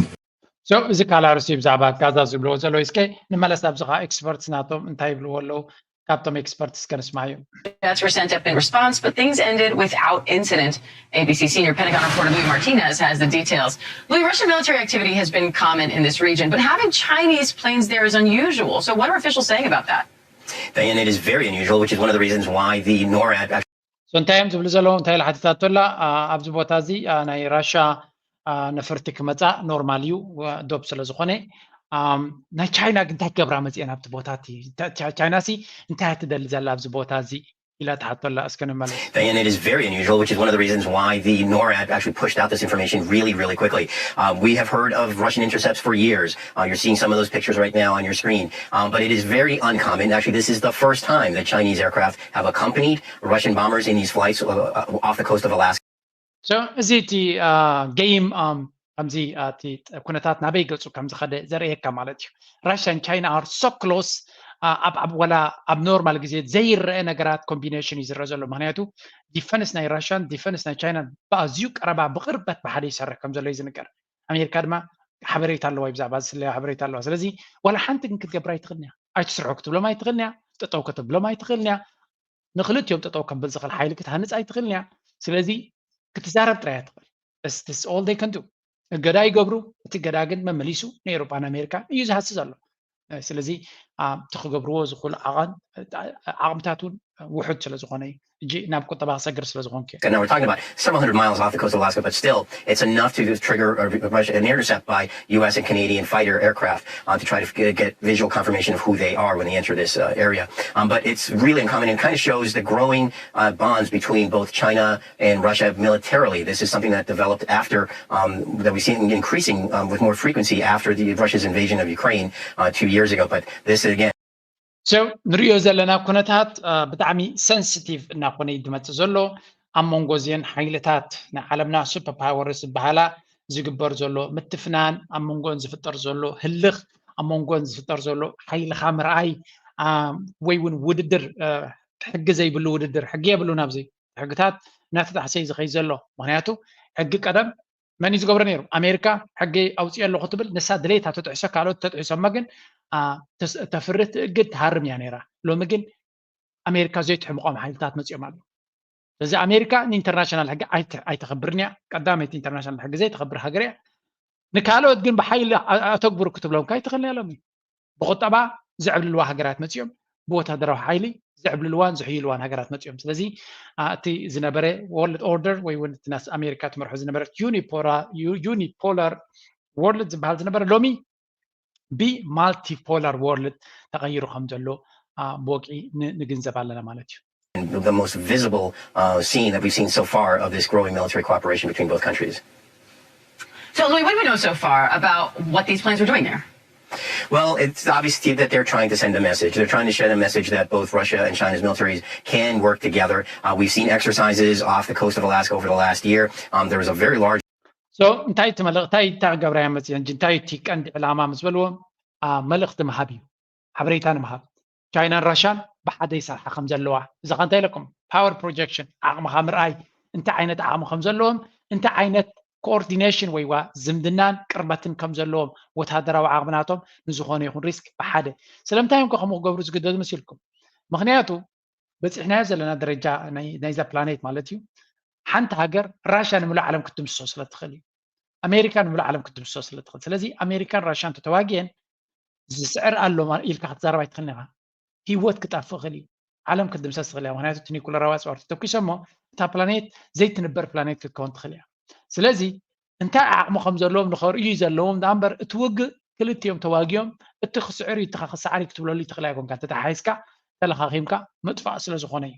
So እዚ ካልእ ኣርእስቲ እዩ ብዛዕባ ጋዛ ዝብልዎ ዘለዉ። እስከ ንመለስ ኣብዚ ከዓ ኤክስፐርትስ ናቶም እንታይ ይብልዎ ኣለዉ? ካብቶም ኤክስፐርትስ ከንስማዕ እዩ። Jets were sent up in response, but things ended without incident. A B C senior Pentagon reporter Louis Martinez has the details. Louis, Russian military activity has been common in this region, but having Chinese planes there is unusual. So, what are officials saying about that? And it is very unusual, which is one of the reasons why the NORAD So እንታይ እዮም ዝብሉ ዘለዉ? እንታይ ኢላ ሓቲታቶ ኣላ? ኣብዚ ቦታ እዚ ናይ ራሻ ነፈርቲ ክመፃ ኖርማል እዩ፣ ዶብ ስለ ዝኾነ። ናይ ቻይና ግን እንታይ ክገብራ መፅኤን ኣብቲ ቦታ እቲ? ቻይና ሲ እንታይ እያ ትደሊ ዘላ ኣብዚ ቦታ እዚ? ኢላ ትሓቶ ኣላ። እስከ ንመለስ። And it is very unusual, which is one of the reasons why the NORAD actually pushed out this information really, really quickly. Um, we have heard of Russian intercepts for years. Uh, you're seeing some of those pictures right now on your screen. Um, but it is very uncommon. Actually, this is the first time that Chinese aircraft have accompanied Russian bombers in these flights uh, uh, off the coast of Alaska. So እዚ እቲ ገይም ከምዚ እቲ ኩነታት ናበይ ገፁ ከም ዝኸደ ዘርእየካ ማለት እዩ። Russia and China are so close። ኣብ ወላ ኣብ ኖርማል ግዜ ዘይረአ ነገራት ኮምቢኔሽን እዩ ዝረአ ዘሎ። ምክንያቱ ዲፈንስ ናይ ራሽያን ዲፈንስ ናይ ቻይናን ብኣዝዩ ቀረባ ብቕርበት ብሓደ ይሰርሕ ከም ዘሎ እዩ ዝንገር። ኣሜሪካ ድማ ሓበሬታ ኣለዋ እዩ ብዛዕባ እዚ ስለያ ሓበሬታ ኣለዋ። ስለዚ ዋላ ሓንቲ ግን ክትገብር ኣይትኽእልን እያ። ኣይትስርሑ ክትብሎም ኣይትኽእልን እያ። ጠጠው ከተብሎም ኣይትኽእልን እያ። ንክልቲኦም ጠጠው ከብል ዝኽእል ሓይሊ ክትሃንፅ ኣይትኽእልን እያ። ስለዚ ክትዛረብ ጥራይ እያ ትኽእል። That's all they can do። እገዳ ይገብሩ፣ እቲ እገዳ ግን መመሊሱ ንኤውሮጳን ኣሜሪካን እዩ ዝሃሲ ዘሎ። ስለዚ እቲ ክገብርዎ ዝኽእሉ ዓቐን ዓቕምታት እውን ውሑድ ስለ ዝኾነ እዩ። ሕጂ ናብ ቁጠባ ክሰግር ስለ ዝኾንኩ እየ። And now we're talking about several hundred miles off the coast of Alaska, but still, it's enough to trigger a, a Russia, an intercept by U S and Canadian fighter aircraft uh, to try to f- get visual confirmation of who they are when they enter this uh, area. Um, but it's really uncommon and kind of shows the growing uh, bonds between both China and Russia militarily. This is something that developed after um, that we've seen increasing um, with more frequency after the Russia's invasion of Ukraine uh, two years ago. But this again. So ንሪኦ ዘለና ኩነታት ብጣዕሚ ሰንስቲቭ እናኾነ እዩ ዝመፅእ ዘሎ። ኣብ መንጎ እዚአን ሓይልታት ናይ ዓለምና ሱፐር ፓወርስ ዝበሃላ ዝግበር ዘሎ ምትፍናን፣ ኣብ መንጎን ዝፍጠር ዘሎ ህልኽ፣ ኣብ መንጎን ዝፍጠር ዘሎ ሓይልኻ ምርኣይ ወይ እውን ውድድር፣ ሕጊ ዘይብሉ ውድድር። ሕጊ የብሉን ኣብዚ። ሕግታት እናተጣሕሰ እዩ ዝኸይድ ዘሎ። ምክንያቱ ሕጊ ቀደም መን እዩ ዝገብሮ ነይሩ? ኣሜሪካ ሕጊ ኣውፅኦ ኣለኹ ትብል፣ ንሳ ድሌታ ተጥሕሶ፣ ካልኦት ተጥሕሶ፣ እሞ ግን ተፍርህ፣ ትእግድ፣ ትሃርም እያ ነይራ። ሎሚ ግን ኣሜሪካ ዘይትሕምቆም ሓይልታት መፂኦም ኣለዉ። ስለዚ ኣሜሪካ ንኢንተርናሽናል ሕጊ ኣይተኽብርን እያ። ቀዳመይቲ ኢንተርናሽናል ሕጊ ዘይተኽብር ሃገር እያ። ንካልኦት ግን ብሓይሊ ኣተግብሩ ክትብሎም ከይትኽእል እያ። ሎሚ ብቁጠባ ዘዕብልልዋ ሃገራት መፂኦም፣ ብወታደራዊ ሓይሊ ዘዕብልልዋን ዝሕይልዋን ሃገራት መፂኦም። ስለዚ እቲ ዝነበረ ወርልድ ኦርደር ወይ እውን ናስ ኣሜሪካ ትመርሖ ዝነበረት ዩኒፖላር ወርልድ ዝበሃል ዝነበረ ሎሚ ብማልቲፖላር ወርልድ ተቐይሩ ከም ዘሎ ብወግዒ ንግንዘብ ኣለና ማለት እዩ። The most visible uh, scene that we've seen so far of this growing military cooperation between both countries. So, Louis, what do we know so far about what these planes were doing there? Well, it's obvious that they're trying to send a message. They're trying to send a message that both Russia and China's militaries can work together. Uh, we've seen exercises off the coast of Alaska over the last year. Um, there was a very large So እንታይ እቲ መልእኽቲ፣ እንታይ እታ ገብራያ መፅእ እንጂ እንታይ እቲ ቀንዲ ዕላማ ምስ በልዎም፣ መልእኽቲ ምሃብ እዩ፣ ሓበሬታ ንምሃብ። ቻይናን ራሻን ብሓደ ይሰርሓ ከም ዘለዋ፣ እዚ ከ እንታይ ኢለኩም? ፓወር ፕሮጀክሽን፣ ዓቕምኻ ምርኣይ፣ እንታይ ዓይነት ዓቕሚ ከም ዘለዎም፣ እንታይ ዓይነት ኮኦርዲኔሽን ወይ ዋ ዝምድናን ቅርበትን ከም ዘለዎም፣ ወታደራዊ ዓቕሚ ናቶም ንዝኾነ ይኹን ሪስክ ብሓደ። ስለምንታይ እዮም ከምኡ ክገብሩ ዝግደዱ መሲልኩም? ምክንያቱ በፂሕናዮ ዘለና ደረጃ ናይዛ ፕላኔት ማለት እዩ። ሓንቲ ሃገር ራሻ ንምሉእ ዓለም ክትድምስሶ ስለ ትኽእል እዩ። ኣሜሪካ ንምሉእ ዓለም ክትድምስሶ ስለ ትኽእል። ስለዚ ኣሜሪካን ራሻን ተተዋጊአን ዝስዕር ኣሎ ኢልካ ክትዛረብ ኣይትኽእልን ኢኻ። ህይወት ክጠፍእ ይኽእል እዩ። ዓለም ክትድምሰስ ትኽእል እያ። ምክንያቱ እቲ ኒኩለራዊ ኣፅዋር ተተኩሶሞ እታ ፕላኔት ዘይትንበር ፕላኔት ክትከውን ትኽእል እያ። ስለዚ እንታይ ዓቕሚ ከም ዘለዎም ንኸርእዩ ዘለዎም ደኣ እምበር እቲ ውግእ ክልቲኦም ተዋጊኦም እቲ ክስዕር እዩ፣ እቲ ክስዓር እዩ ክትብለሉ ይትኽእል ኣይኮንካ። እንተተሓሒዝካ ተለኻኺምካ ምጥፋእ ስለ ዝኾነ እዩ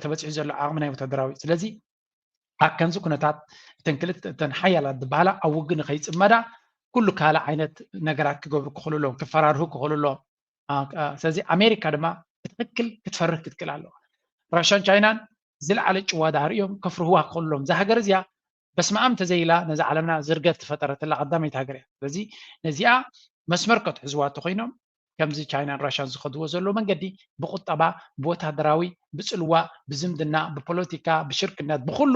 ተበፂሑ ዘሎ ዓቕሚ ናይ ወታደራዊ። ስለዚ ኣብ ከምዚ ኩነታት እተን ክልተ እተን ሓያላት ዝበሃላ ኣብ ውግእ ንኸይፅመዳ ኩሉ ካልእ ዓይነት ነገራት ክገብሩ ክኽእሉ ኣለዎም፣ ክፈራርሁ ክኽእሉ ኣለዎም። ስለዚ ኣሜሪካ ድማ ብትክክል ክትፈርህ ክትክእል ኣለዋ። ራሻን ቻይናን ዝለዓለ ጭዋዳ ኣርእዮም ከፍርህዋ ክኽእሉ ኣለዎም። እዛ ሃገር እዚኣ በስመኣም እንተዘይላ ነዛ ዓለምና ዝርገት ትፈጠረትላ ቀዳመይቲ ሃገር እያ። ስለዚ ነዚኣ መስመር ከትሕዝዋ እንተኮይኖም ከምዚ ቻይናን ራሻን ዝኸድዎ ዘለዉ መንገዲ ብቁጠባ፣ ብወታደራዊ፣ ብፅልዋ፣ ብዝምድና፣ ብፖለቲካ፣ ብሽርክነት፣ ብኩሉ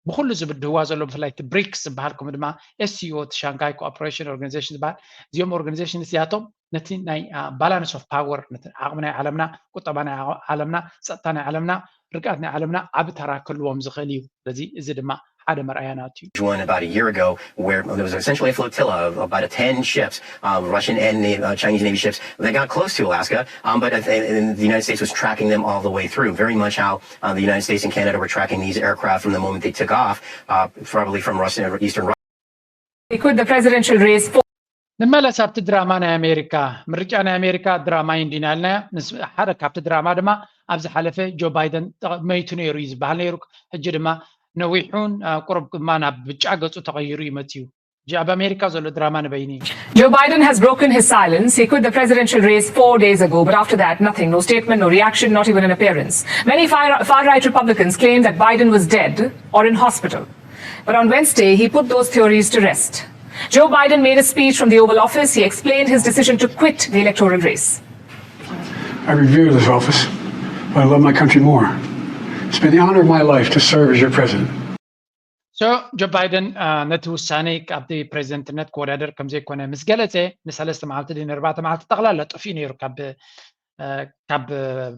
ብኩሉ ዝብድህዋ ዘሎ ብፍላይ እቲ ብሪክስ ዝበሃል ከምኡ ድማ ኤስሲኦ እቲ ሻንጋይ ኮኦፕሬሽን ኦርጋኒዜሽን ዝበሃል እዚኦም ኦርጋኒዜሽን እዚኣቶም ነቲ ናይ ባላንስ ኦፍ ፓወር ዓቕሚ ናይ ዓለምና ቁጠባ ናይ ዓለምና ፀጥታ ናይ ዓለምና ርግኣት ናይ ዓለምና ዓቢ ተራ ክህልዎም ዝኽእል እዩ። ስለዚ እዚ ድማ ሓደ መርኣያ ናቱ እዩ። One about a year ago, where there was essentially a flotilla of about ten ships, uh, Russian and uh, Chinese Navy ships, that got close to Alaska, um, but uh, and the United States was tracking them all the way through. Very much how uh, the United States and Canada were tracking these aircraft from the moment they took off, uh, probably from Russia, eastern Russia. They quit the presidential race for ንመለስ ኣብቲ ድራማ ናይ ኣሜሪካ። ምርጫ ናይ ኣሜሪካ ድራማ እዩ እንዲና ኢልናያ። ሓደ ካብቲ ድራማ ድማ ኣብ ዝሓለፈ ጆ ባይደን መይቱ ነይሩ እዩ ዝበሃል ነይሩ። ሕጂ ድማ ነዊሑን ቁሩብ ድማ ናብ ብጫ ገፁ ተቐይሩ እዩ መፅዩ። ኣብ ኣሜሪካ ዘሎ ድራማ ንበይኑ እዩ። Joe Biden has broken his silence. He quit the presidential race four days ago, but after that, nothing. No statement, no reaction, not even an appearance. Many far, far right Republicans claim that Biden was dead or in hospital. But on Wednesday, he put those theories to rest. Joe Biden made a speech from the Oval Office. He explained his decision to quit the electoral race. I revere this office, but I love my country more. It's been the honor of my life to serve as your president. So ጆ ባይደን ነቲ ውሳነ ካብቲ ፕሬዚደንትነት ክወዳደር ከም ዘይኮነ ምስ ገለጸ ንሰለስተ መዓልቲ ድን ኣርባዕተ መዓልቲ ጠቕላላ ጠፊኡ ነይሩ ካብ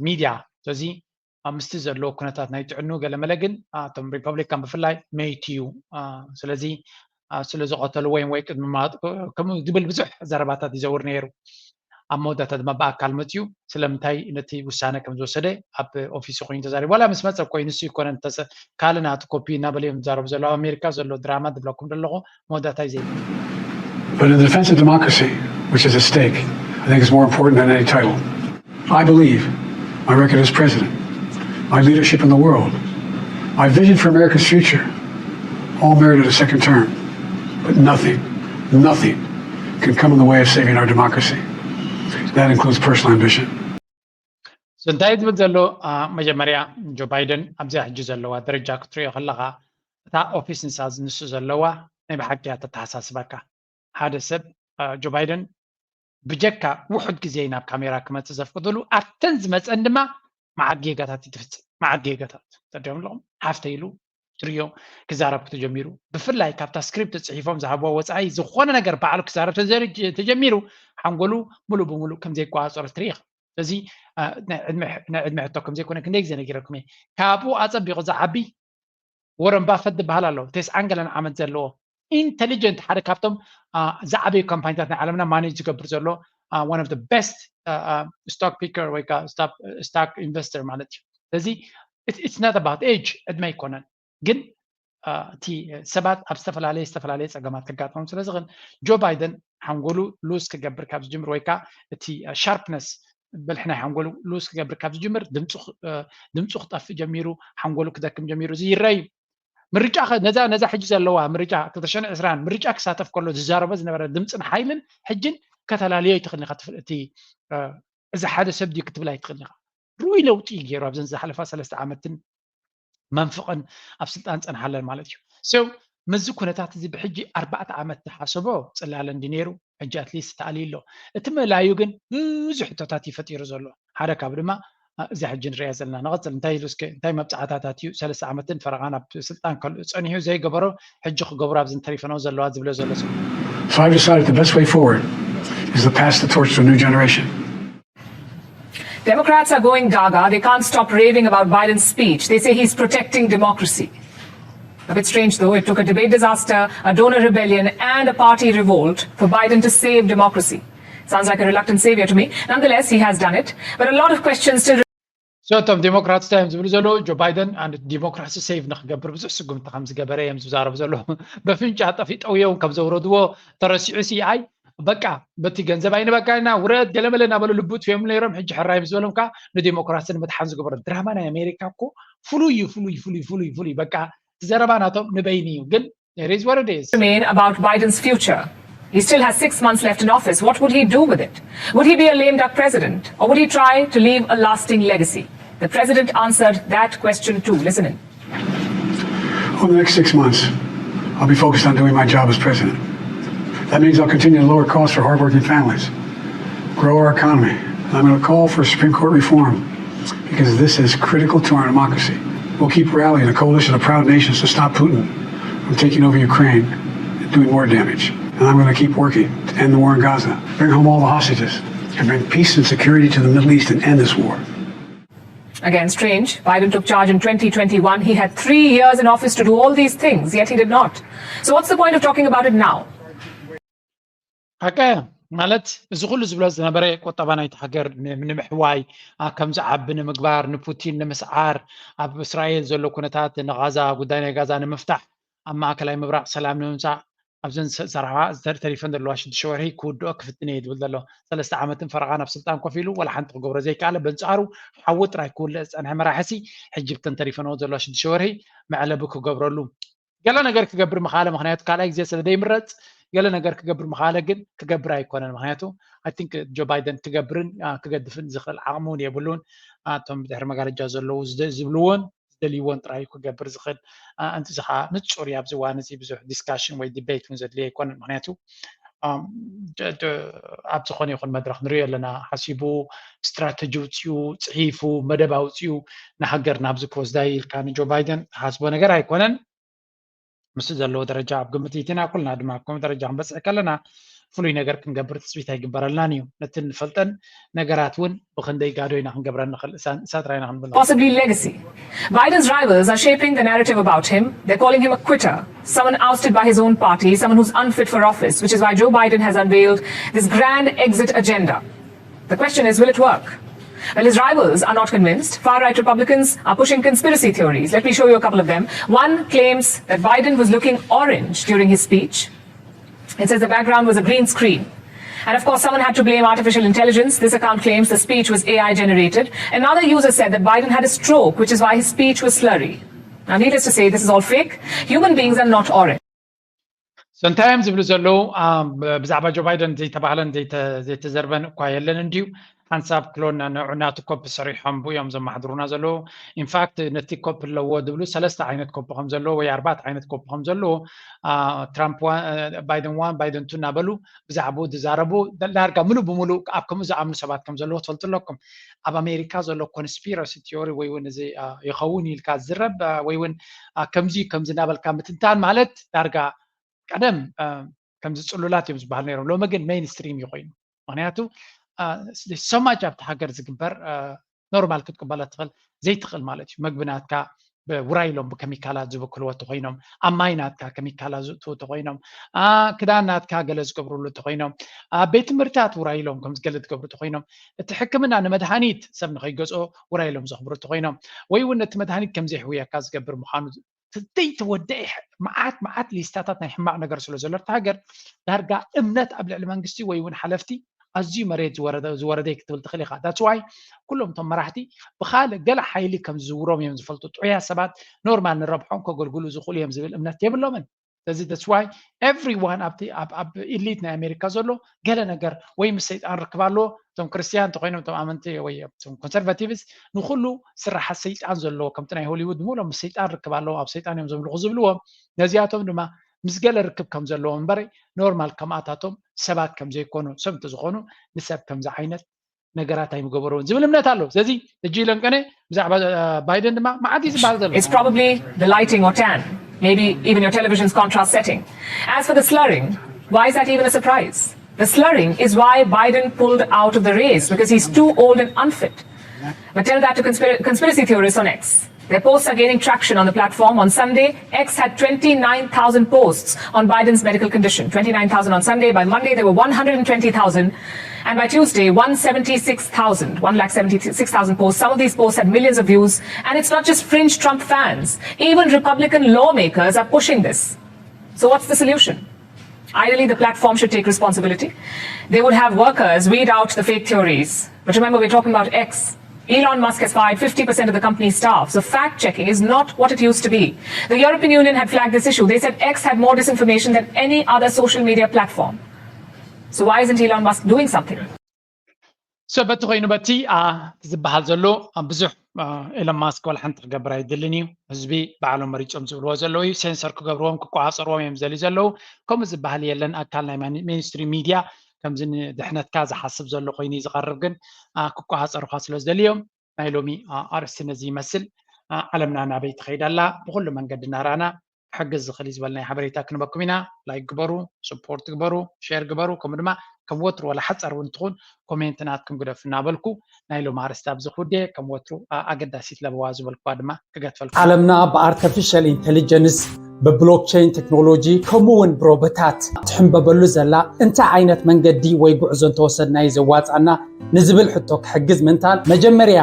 ሚድያ። ስለዚ ምስቲ ዘለዎ ኩነታት ናይ ጥዕኑ ገለመለ ግን እቶም ሪፐብሊካን ብፍላይ መይቲ እዩ። ስለዚ ስለ ዝቐተሉ ወይም ወይ ቅድሚ ከምኡ ዝብል ብዙሕ ዘረባታት ይዘውር ነይሩ። ኣብ መወዳእታ ድማ ብኣካል መፅዩ ስለምንታይ ነቲ ውሳነ ከም ዝወሰደ ኣብ ኦፊሱ ኮይኑ ተዛሪቡ። ዋላ ምስ መፀ እኮ እዩ፣ ንሱ ይኮነ እንተሰ-፣ ካልእ ናቱ ኮፒ እናበለ እዮም ዝዛረቡ ዘለዉ። ኣብ ኣሜሪካ ዘሎ ድራማ ዝብለኩም ዘለኹ መወዳእታ እዩ ዘይብሉ። But in the defense of democracy, which is at stake, I think is more important than any title. I believe my record as president, my leadership in the world, my vision for America's future, all merited a second term. But nothing, nothing can come in the way of saving our democracy. That includes personal ambition. So እንታይ ዝብል ዘሎ? መጀመርያ ጆ ባይደን ኣብዚኣ ሕጂ ዘለዋ ደረጃ ክትሪኦ ከለኻ፣ እታ ኦፊስ ንሳ ንሱ ዘለዋ ናይ ብሓቂ እያ ተተሓሳስበካ። ሓደ ሰብ ጆ ባይደን ብጀካ ውሑድ ግዜ ናብ ካሜራ ክመፅእ ዘፍቅድሉ፣ ኣብተን ዝመፀን ድማ መዓት ጌጋታት እዩ ትፍፅም። መዓት ጌጋታት ተሪኦም ኣለኹም። ሃፍተ ኢሉ ትሪኦ ክዛረብ ተጀሚሩ፣ ብፍላይ ካብታ ስክሪፕት ፅሒፎም ዝሃብዎ ወፃኢ ዝኾነ ነገር ባዕሉ ክዛረብ ተጀሚሩ፣ ሓንጎሉ ሙሉእ ብሙሉእ ከም ዘይቋፀሮ ትርኢ ኢኻ። ስለዚ ናይ ዕድመ ሕቶ ከም ዘይኮነ ክንደይ ግዜ ነጊረኩም እየ። ካብኡ ኣፀቢቑ ዝዓቢ ወረን ባፈት ዝበሃል ኣሎ፣ ተስዓን ገለን ዓመት ዘለዎ ኢንቴሊጀንት፣ ሓደ ካብቶም ዝዓበዩ ካምፓኒታት ናይ ዓለምና ማኔጅ ዝገብር ዘሎ፣ one of the best stock picker ወይ ከዓ stock investor ማለት እዩ። ስለዚ it's not about age፣ ዕድመ ኣይኮነን፣ ግን እቲ ሰባት ኣብ ዝተፈላለየ ዝተፈላለየ ፀገማት ከጋጥሞም ስለ ዝኽእል፣ ጆ ባይደን ሓንጎሉ ሉዝ ክገብር ካብ ዝጅምር ወይ ከዓ እቲ ሻርፕነስ፣ ብልሒ ናይ ሓንጎሉ ሉዝ ክገብር ካብ ዝጅምር ድምፁ ክጠፍእ ጀሚሩ፣ ሓንጎሉ ክደክም ጀሚሩ። እዚ ይረኣዩ። ምርጫ ነዛ ነዛ ሕጂ ዘለዋ ምርጫ ክልተ ሽሕን ዕስራን ምርጫ ክሳተፍ ከሎ ዝዛረቦ ዝነበረ ድምፅን ሓይልን ሕጅን ከተላልዮ ኣይትኽእልን ኢኻ። እቲ እዚ ሓደ ሰብ ድዩ ክትብል ኣይትኽእልን ኢኻ። ርኡይ ለውጢ እዩ ገይሩ ኣብዘን ዝሓለፋ ሰለስተ ዓመትን መንፍቕን ኣብ ስልጣን ፀንሓለን ማለት እዩ። So ምስዚ ኩነታት እዚ ብሕጂ ኣርባዕተ ዓመት ዝሓሰቦ ፅላለ እንዲ ነይሩ፣ ሕጂ ኣትሊስት ተኣልዩ ኣሎ። እቲ መላዩ ግን ብዙሕ ሕቶታት እዩ ፈጢሩ ዘሎ። ሓደ ካብ ድማ እዚ ሕጂ ንሪኣ ዘለና። ንቐፅል፣ እንታይ ኢሉ እስከ እንታይ መብፃዕታታት እዩ ሰለስተ ዓመትን ፈረቓን ኣብ ስልጣን ከልኡ ፀኒሑ ዘይገበሮ ሕጂ ክገብሮ ኣብዘን ተሪፈንኦ ዘለዋ ዝብሎ ዘሎ ሰብ? So I've decided the best way forward is to pass the torch to a new generation. Democrats are going gaga. They can't stop raving about Biden's speech. They say he's protecting democracy. A bit strange, though. It took a debate disaster, a donor rebellion, and a party revolt for Biden to save democracy. Sounds like a reluctant savior to me. Nonetheless, he has done it. But a lot of questions still So እቶም ዴሞክራት እንታይ እዮም ዝብሉ ዘለዉ? ጆ ባይደን ኣንድ ዲሞክራሲ ሴቭ ንክገብር ብዙሕ ስጉምቲ ከም ዝገበረ እዮም ዝዛረቡ ዘለዉ። በፍንጫ ጠፊጠውዮ እውን ከም ዘውረድዎ ተረሲዑ ሲ ኣይ በቃ በቲ ገንዘብ ኣይንበቃ ኢና ውረድ ገለመለ እናበሉ ልቡ ጥፍዮም ነይሮም። ሕጂ ሕራይ ምስ በሎም ከዓ ንዲሞክራሲ ንምድሓን ዝገበሮ ድራማ ናይ ኣሜሪካ እኮ ፍሉይ እዩ። ፍሉይ ፍሉይ ፍሉይ ፍሉይ በቃ እቲ ዘረባ ናቶም ንበይኒ እዩ። ግን it is what it is. Remain about Biden's future. He still has six months left in office. What would he do with it? Would he be a lame duck president? Or would he try to leave a lasting legacy? The president answered that question too. Listen in. Over the next six months, I'll be focused on doing my job as president. That means I'll continue to lower costs for hardworking families, grow our economy, and I'm going to call for Supreme Court reform because this is critical to our democracy. We'll keep rallying a coalition of proud nations to stop Putin from taking over Ukraine and doing more damage. And I'm going to keep working to end the war in Gaza, bring home all the hostages, and bring peace and security to the Middle East and end this war. Again, strange. Biden took charge in twenty twenty-one. He had three years in office to do all these things, yet he did not. So, what's the point of talking about it now? ሓቀ ማለት እዚ ኩሉ ዝብሎ ዝነበረ ቁጠባ ናይቲ ሃገር ንምሕዋይ፣ ከም ዝዓቢ ንምግባር፣ ንፑቲን ንምስዓር፣ ኣብ እስራኤል ዘሎ ኩነታት ንጋዛ፣ ጉዳይ ናይ ጋዛ ንምፍታሕ፣ ኣብ ማእከላይ ምብራቕ ሰላም ንምምፃእ ኣብዘን ዘረባ ተሪፈን ዘለዋ ሽዱሽተ ወርሒ ክውድኦ ክፍትን እየ ዝብል ዘሎ። ሰለስተ ዓመትን ፈረቓን ኣብ ስልጣን ኮፍ ኢሉ ወላ ሓንቲ ክገብሮ ዘይከኣለ፣ በንፃሩ ሓዊ ጥራይ ክውልዕ ዝፀንሐ መራሒ ሲ ሕጂ ብተን ተሪፈንዎ ዘለዋ ሽዱሽተ ወርሒ መዕለቢ ክገብረሉ ገለ ነገር ክገብር ምኻለ። ምክንያቱ ካልኣይ ግዜ ስለ ዘይምረፅ ገለ ነገር ክገብር ምኻለ ግን ክገብር ኣይኮነን። ምክንያቱ I think ጆ ባይደን ክገብርን ክገድፍን ዝኽእል ዓቕሚ እውን የብሉን። እቶም ብድሕሪ መጋረጃ ዘለዉ ዝብልዎን ዝደልይዎን ጥራይ ክገብር ዝኽእል። ኣንቲ እዚ ከዓ ንፁር እዩ። ኣብዚ እዋን እዚ ብዙሕ ዲስካሽን ወይ ዲቤት እውን ዘድልዮ ኣይኮነን። ምክንያቱ ኣብ ዝኾነ ይኹን መድረክ ንሪኦ ኣለና። ሓሲቡ ስትራተጂ ውፅኡ ፅሒፉ መደብ ኣውፅኡ ንሃገር ናብዚ ክወስዳ ኢልካ ንጆ ባይደን ትሓስቦ ነገር ኣይኮነን። ምስ ዘለዎ ደረጃ ኣብ ግምት ይእቲና ኩልና ድማ ኣብ ከምኡ ደረጃ ክንበፅሕ ከለና ፍሉይ ነገር ክንገብር ትፅቢት ኣይግበረልናን እዩ። ነቲ ንፈልጠን ነገራት እውን ብክንደይ ጋዶ ኢና ክንገብረን ንኽእል እሳ ጥራይ ኢና ክንብል ንኽእል። Possibly legacy. Biden's rivals are shaping the narrative about him. They're calling him a quitter, someone ousted by his own party, someone who's unfit for office, which is why Joe Biden has unveiled this grand exit agenda. The question is, will it work? Well, his rivals are not convinced. Far right Republicans are pushing conspiracy theories. Let me show you a couple of them. One claims that Biden was looking orange during his speech. It says the background was a green screen. And of course, someone had to blame artificial intelligence. This account claims the speech was A I generated. Another user said that Biden had a stroke, which is why his speech was slurry. Now, needless to say, this is all fake. Human beings are not orange. So እንታይ እዮም ዝብሉ ዘለዉ? ብዛዕባ ጆ ባይደን ዘይተባህለን ዘይተዘርበን እኳ የለን እንድዩ። ሓንሳብ ክሎን ንዑ ናቱ ኮፕ ሰሪሖም ብኡ እዮም ዘማሕድሩና ዘለዉ። ኢንፋክት ነቲ ኮፕ ኣለዎ ዝብሉ ሰለስተ ዓይነት ኮፕ ከም ዘለዎ ወይ ኣርባዕተ ዓይነት ኮፕ ከም ዘለዎ ትራምፕ ባይደን ዋን ባይደን ቱ እናበሉ ብዛዕባኡ ዝዛረቡ ዳርጋ ምሉእ ብምሉእ ኣብ ከምኡ ዝኣምኑ ሰባት ከም ዘለዎ ትፈልጡ ኣለኩም። ኣብ ኣሜሪካ ዘሎ ኮንስፒረሲ ቲዮሪ ወይ እውን እዚ ይኸውን ኢልካ ዝረብ ወይ እውን ከምዚ ከምዚ እናበልካ ምትንታን ማለት ዳርጋ ቀደም ከምዚ ፅሉላት እዮም ዝበሃል ነይሮም። ሎሚ ግን ሜይንስትሪም እዩ ኮይኑ። ምክንያቱ so much ኣብቲ ሃገር ዝግበር ኖርማል ክትቅበላ ትኽእል ዘይትኽእል ማለት እዩ። መግቢ ናትካ ውራይ ኢሎም ብከሚካላት ዝበክልዎ ተኮይኖም፣ ኣብ ማይ ናትካ ከሚካላት ዝእትዉ ተኮይኖም፣ ክዳን ናትካ ገለ ዝገብርሉ ተኮይኖም፣ ኣብ ቤት ትምህርታት ውራይ ኢሎም ከም ገለ ዝገብሩ ተኮይኖም፣ እቲ ሕክምና ንመድሃኒት ሰብ ንከይገዝኦ ውራይ ኢሎም ዘኽብሩ ተኮይኖም፣ ወይ እውን ነቲ መድሃኒት ከም ዘይሕውየካ ዝገብር ምዃኑ ዘይተወደአ መዓት መዓት ሊስታታት ናይ ሕማቕ ነገር ስለ ዘሎ ኣብቲ ሃገር ዳርጋ እምነት ኣብ ልዕሊ መንግስቲ ወይ እውን ሓለፍቲ ኣዝዩ መሬት ዝወረደ ክትብል ትኽእል ኢኻ። That's why ኩሎም እቶም መራሕቲ ብካልእ ገለ ሓይሊ ከም ዝዝውሮም እዮም ዝፈልጡ። ጥዑያት ሰባት ኖርማል ንረብሖም ከገልግሉ ዝኽእሉ እዮም ዝብል እምነት የብሎምን። ስለዚ that's why everyone ኣብቲ ኣብ ኢሊት ናይ ኣሜሪካ ዘሎ ገለ ነገር ወይ ምስ ሰይጣን ርክብ ኣለዎ። እቶም ክርስትያን እንተኮይኖም እቶም ኣመንቲ ወይ እቶም ኮንሰርቫቲቭስ ንኩሉ ስራሓት ሰይጣን ዘለዎ ከምቲ ናይ ሆሊውድ ሙሉኦም ምስ ሰይጣን ርክብ ኣለዎም ኣብ ሰይጣን እዮም ዘምልኹ ዝብልዎም ነዚኣቶም ድማ ምስ ገለ ርክብ ከም ዘለዎ እምበረ ኖርማል ከማኣታቶም ሰባት ከም ዘይኮኑ ሰብ እንተዝኾኑ ንሰብ ከምዚ ዓይነት ነገራት ኣይምገበርዎን ዝብል እምነት ኣሎ። ስለዚ እጂ ለንቀነ ብዛዕባ ባይደን ድማ መዓት እዩ ዝበሃል ዘሎ። It's probably the lighting or tan, maybe even your television's contrast setting. As for the slurring, why is that even a surprise? The slurring is why Biden pulled out of the race, because he's too old and unfit. But tell that to conspira- conspiracy theorists on X. Their posts are gaining traction on the platform. On Sunday, X had twenty-nine thousand posts on Biden's medical condition. Twenty-nine thousand on Sunday. By Monday, there were one hundred twenty thousand. And by Tuesday, one seventy-six thousand, one lakh seventy-six thousand posts. Some of these posts had millions of views. And it's not just fringe Trump fans. Even Republican lawmakers are pushing this. So what's the solution? Ideally, the platform should take responsibility. They would have workers weed out the fake theories. But remember, we're talking about X. Elon Musk has fired fifty percent of the company's staff, so fact checking is not what it used to be. The European Union had flagged this issue. They said X had more disinformation than any other social media platform. So, why isn't Elon Musk doing something? So በቲ ኮይኑ በቲ ዝበሃል ዘሎ ብዙሕ ኤሎን ማስክ ዋላ ሓንቲ ክገብር ኣይድልን እዩ። ህዝቢ ባዕሎም መሪፆም ዝብልዎ ዘለዉ እዩ። ሴንሰር ክገብርዎም ክቆፃፀርዎም እዮም ዝደልዩ ዘለዉ። ከምኡ ዝበሃል የለን። ኣካል ናይ ሜንስትሪም ሚድያ ከምዚ ንድሕነትካ ዝሓስብ ዘሎ ኮይኑ እዩ ዝቐርብ፣ ግን ክቆፃፀሩካ ስለ ዝደልዮም ናይ ሎሚ ኣርእስቲ ነዚ ይመስል። ዓለምና ናበይ ትኸይድ ኣላ? ብኩሉ መንገዲ እናረኣና ክሕግዝ ዝኽእል እዩ ዝበልናዮ ሓበሬታ ክንበኩም ኢና። ላይክ ግበሩ፣ ስፖርት ግበሩ፣ ሼር ግበሩ። ከምኡ ድማ ከም ወትሩ ዋላ ሓፃር እውን ትኹን ኮሜንት ናትኩም ግደፉ እናበልኩ ናይ ሎሚ ኣርእስቲ ኣብዚ ክውድየ። ከም ወትሩ ኣገዳሲት ለበዋ ዝበልኩዋ ድማ ክገትፈልኩም። ዓለምና ብኣርተፊሻል ኢንቴሊጀንስ ብብሎክቸይን ቴክኖሎጂ ከምኡ እውን ብሮቦታት ትሕንበበሉ ዘላ እንታይ ዓይነት መንገዲ ወይ ጉዕዞ እንተወሰድና እዩ ዘዋፅኣና ንዝብል ሕቶ ክሕግዝ ምእንታን መጀመርያ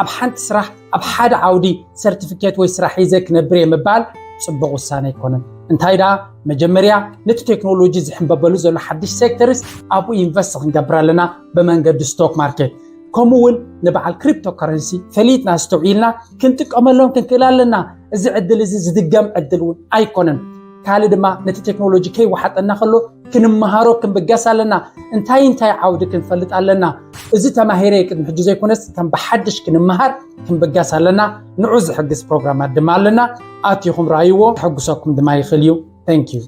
ኣብ ሓንቲ ስራሕ ኣብ ሓደ ዓውዲ ሰርቲፊኬት ወይ ስራሕ ሒዘ ክነብር እየ ምባል ፅቡቕ ውሳነ ኣይኮነን። እንታይ ደኣ መጀመርያ ነቲ ቴክኖሎጂ ዝሕንበበሉ ዘሎ ሓድሽ ሴክተርስ ኣብኡ ኢንቨስት ክንገብር ኣለና ብመንገዲ ስቶክ ማርኬት። ከምኡ እውን ንበዓል ክሪፕቶ ከረንሲ ፈሊጥና ኣስተውዒልና ክንጥቀመሎም ክንክእል ኣለና። እዚ ዕድል እዚ ዝድገም ዕድል እውን ኣይኮነን። ካልእ ድማ ነቲ ቴክኖሎጂ ከይወሓጠና ከሎ ክንመሃሮ ክንብገስ ኣለና። እንታይ እንታይ ዓውዲ ክንፈልጥ ኣለና? እዚ ተማሂረ ቅድሚ ሕጂ ዘይኮነስ ከም ብሓድሽ ክንመሃር ክንብገስ ኣለና። ንዑ ዝሕግዝ ፕሮግራማት ድማ ኣለና። ኣቲኹም ረኣይዎ፣ ከሐጉሰኩም ድማ ይኽእል እዩ። Thank you።